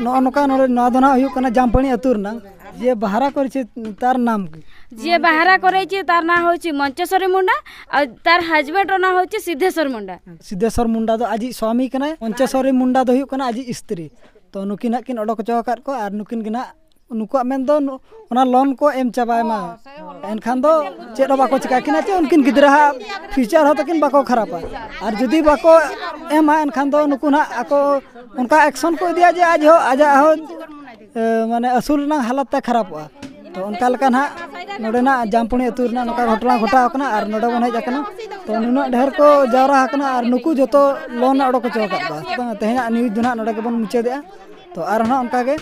ᱱᱚᱜᱼᱚ ᱱᱚᱝᱠᱟ ᱱᱚᱰᱮ ᱱᱚᱣᱟ ᱫᱚ ᱱᱟᱦᱟᱜ ᱦᱩᱭᱩᱜ ᱠᱟᱱᱟ ᱡᱟᱢᱯᱟᱹᱲᱤ ᱟᱹᱛᱩ ᱨᱮᱱᱟᱜ᱾ ᱡᱮ ᱵᱟᱦᱟᱨᱟ ᱠᱚᱨᱮ ᱪᱮᱫ ᱛᱟᱨ ᱱᱟᱢ ᱠᱤ? ᱡᱮ ᱵᱟᱦᱟᱨᱟ ᱠᱚᱨᱮ ᱪᱮᱫ ᱛᱟᱨ ᱱᱟᱢ ᱦᱚᱪᱪᱷᱮ ᱢᱚᱧᱪᱮᱥᱚᱨᱤ ᱢᱩᱱᱰᱟ, ᱟᱨ ᱛᱟᱨ ᱦᱟᱡᱵᱮᱱᱰ ᱨᱮᱱᱟᱜ ᱦᱚᱪᱪᱷᱮ ᱥᱤᱫᱽᱫᱷᱮᱥᱚᱨ ᱢᱩᱱᱰᱟ᱾ ᱥᱤᱫᱽᱫᱷᱮᱥᱚᱨ ᱢᱩᱱᱰᱟ ᱫᱚ ᱟᱡᱤᱡ ᱥᱣᱟᱢᱤ ᱠᱟᱱᱟᱭ, ᱢᱚᱧᱪᱮᱥᱚᱨᱤ ᱢᱩᱱᱰᱟ ᱫᱚ ᱦᱩᱭᱩᱜ ᱠᱟᱱᱟ ᱟᱡᱤᱡ ᱥᱛᱨᱤ᱾ ᱛᱚ, ᱱᱩᱠᱤᱱ ᱦᱟᱸᱜ ᱠᱤᱱ ᱚᱰᱚᱠ ᱦᱚᱪᱚ ᱟᱠᱟᱫ ᱠᱚᱣᱟ ᱟᱨ ᱱᱩᱠᱤᱱ ᱜᱮ ᱱᱟᱦᱟᱜ, ᱱᱩᱠᱩᱣᱟᱜ ᱢᱮᱱ ᱫᱚ ᱱᱩ-, ᱚᱱᱟ ᱞᱳᱱ ᱠᱚ ᱮᱢ ᱪᱟᱵᱟᱭ ᱢᱟ᱾ ᱮᱱᱠᱷᱟᱱ ᱫᱚ ᱪᱮᱫ ᱦᱚᱸ ᱵᱟᱠᱚ ᱪᱤᱠᱟ ᱠᱤᱱᱟ, ᱪᱮ ᱩᱱᱠᱤᱱ ᱜᱤᱫᱽᱨᱟᱹ ᱦᱟᱸᱜ ᱯᱷᱤᱭᱩᱪᱟᱨ ᱦᱚᱸ ᱛᱟᱹᱠᱤᱱ ᱵᱟᱠᱚ ᱠᱷᱟᱨᱟᱯᱟ᱾ ᱟᱨ ᱡᱩᱫᱤ ᱵᱟᱠᱚ ᱮᱢᱟ, ᱮᱱᱠᱷᱟᱱ ᱫᱚ ᱱᱩᱠᱩ ᱱᱟᱦᱟᱜ ᱟᱠᱚ ᱚᱱᱠᱟ ᱮᱠᱥᱚᱱ ᱠᱚ ᱤᱫᱤᱭᱟ ᱡᱮ ᱟᱡ ᱦᱚᱸ, ᱟᱡᱟᱜ ᱦᱚᱸ, ᱮ, ᱢᱟᱱᱮ ᱟᱹᱥᱩᱞ ᱨᱮᱱᱟᱜ ᱦᱟᱞᱚᱛ ᱛᱟᱭ ᱠᱷᱟᱨᱟᱯᱚᱜᱼᱟ᱾ ᱛᱚ, ᱚᱱᱠᱟ ᱞᱮᱠᱟ ᱱᱟᱦᱟᱜ ᱱᱚᱰᱮᱱᱟᱜ ᱡᱟᱢᱯᱩᱲᱤ ᱟᱹᱛᱩ ᱨᱮᱱᱟᱜ ᱱᱚᱝᱠᱟ ᱜᱷᱚᱴᱚᱱᱟ ᱜᱷᱚᱴᱟᱣ ᱟᱠᱟᱱᱟ ᱟᱨ ᱱᱚᱰᱮ ᱵᱚᱱ ᱦᱮᱡ ᱟᱠᱟᱱᱟ᱾ ᱛᱚ, ᱱᱩᱱᱟᱹᱜ ᱰᱷᱮᱨ ᱠᱚ ᱡᱟᱣᱨᱟ ᱟᱠᱟᱱᱟ ᱟᱨ ᱱᱩᱠᱩ ᱡᱚᱛᱚ ᱞᱳᱱ ᱮ ᱚᱰᱚᱠ ᱦᱚᱪᱚ ᱟᱠᱟᱫ ᱠᱚᱣᱟ᱾ ᱛᱚ, ᱛᱮᱦᱮᱧᱟᱜ ᱱᱤᱭᱩᱡᱽ ᱫᱚ ᱱᱟᱦᱟᱜ ᱱᱚᱰᱮ ᱜᱮᱵᱚᱱ ᱢᱩᱪᱟᱹᱫᱮᱜᱼᱟ᱾ ᱛᱚ, ᱟᱨᱦᱚᱸ ᱚᱱᱠᱟ ᱜᱮ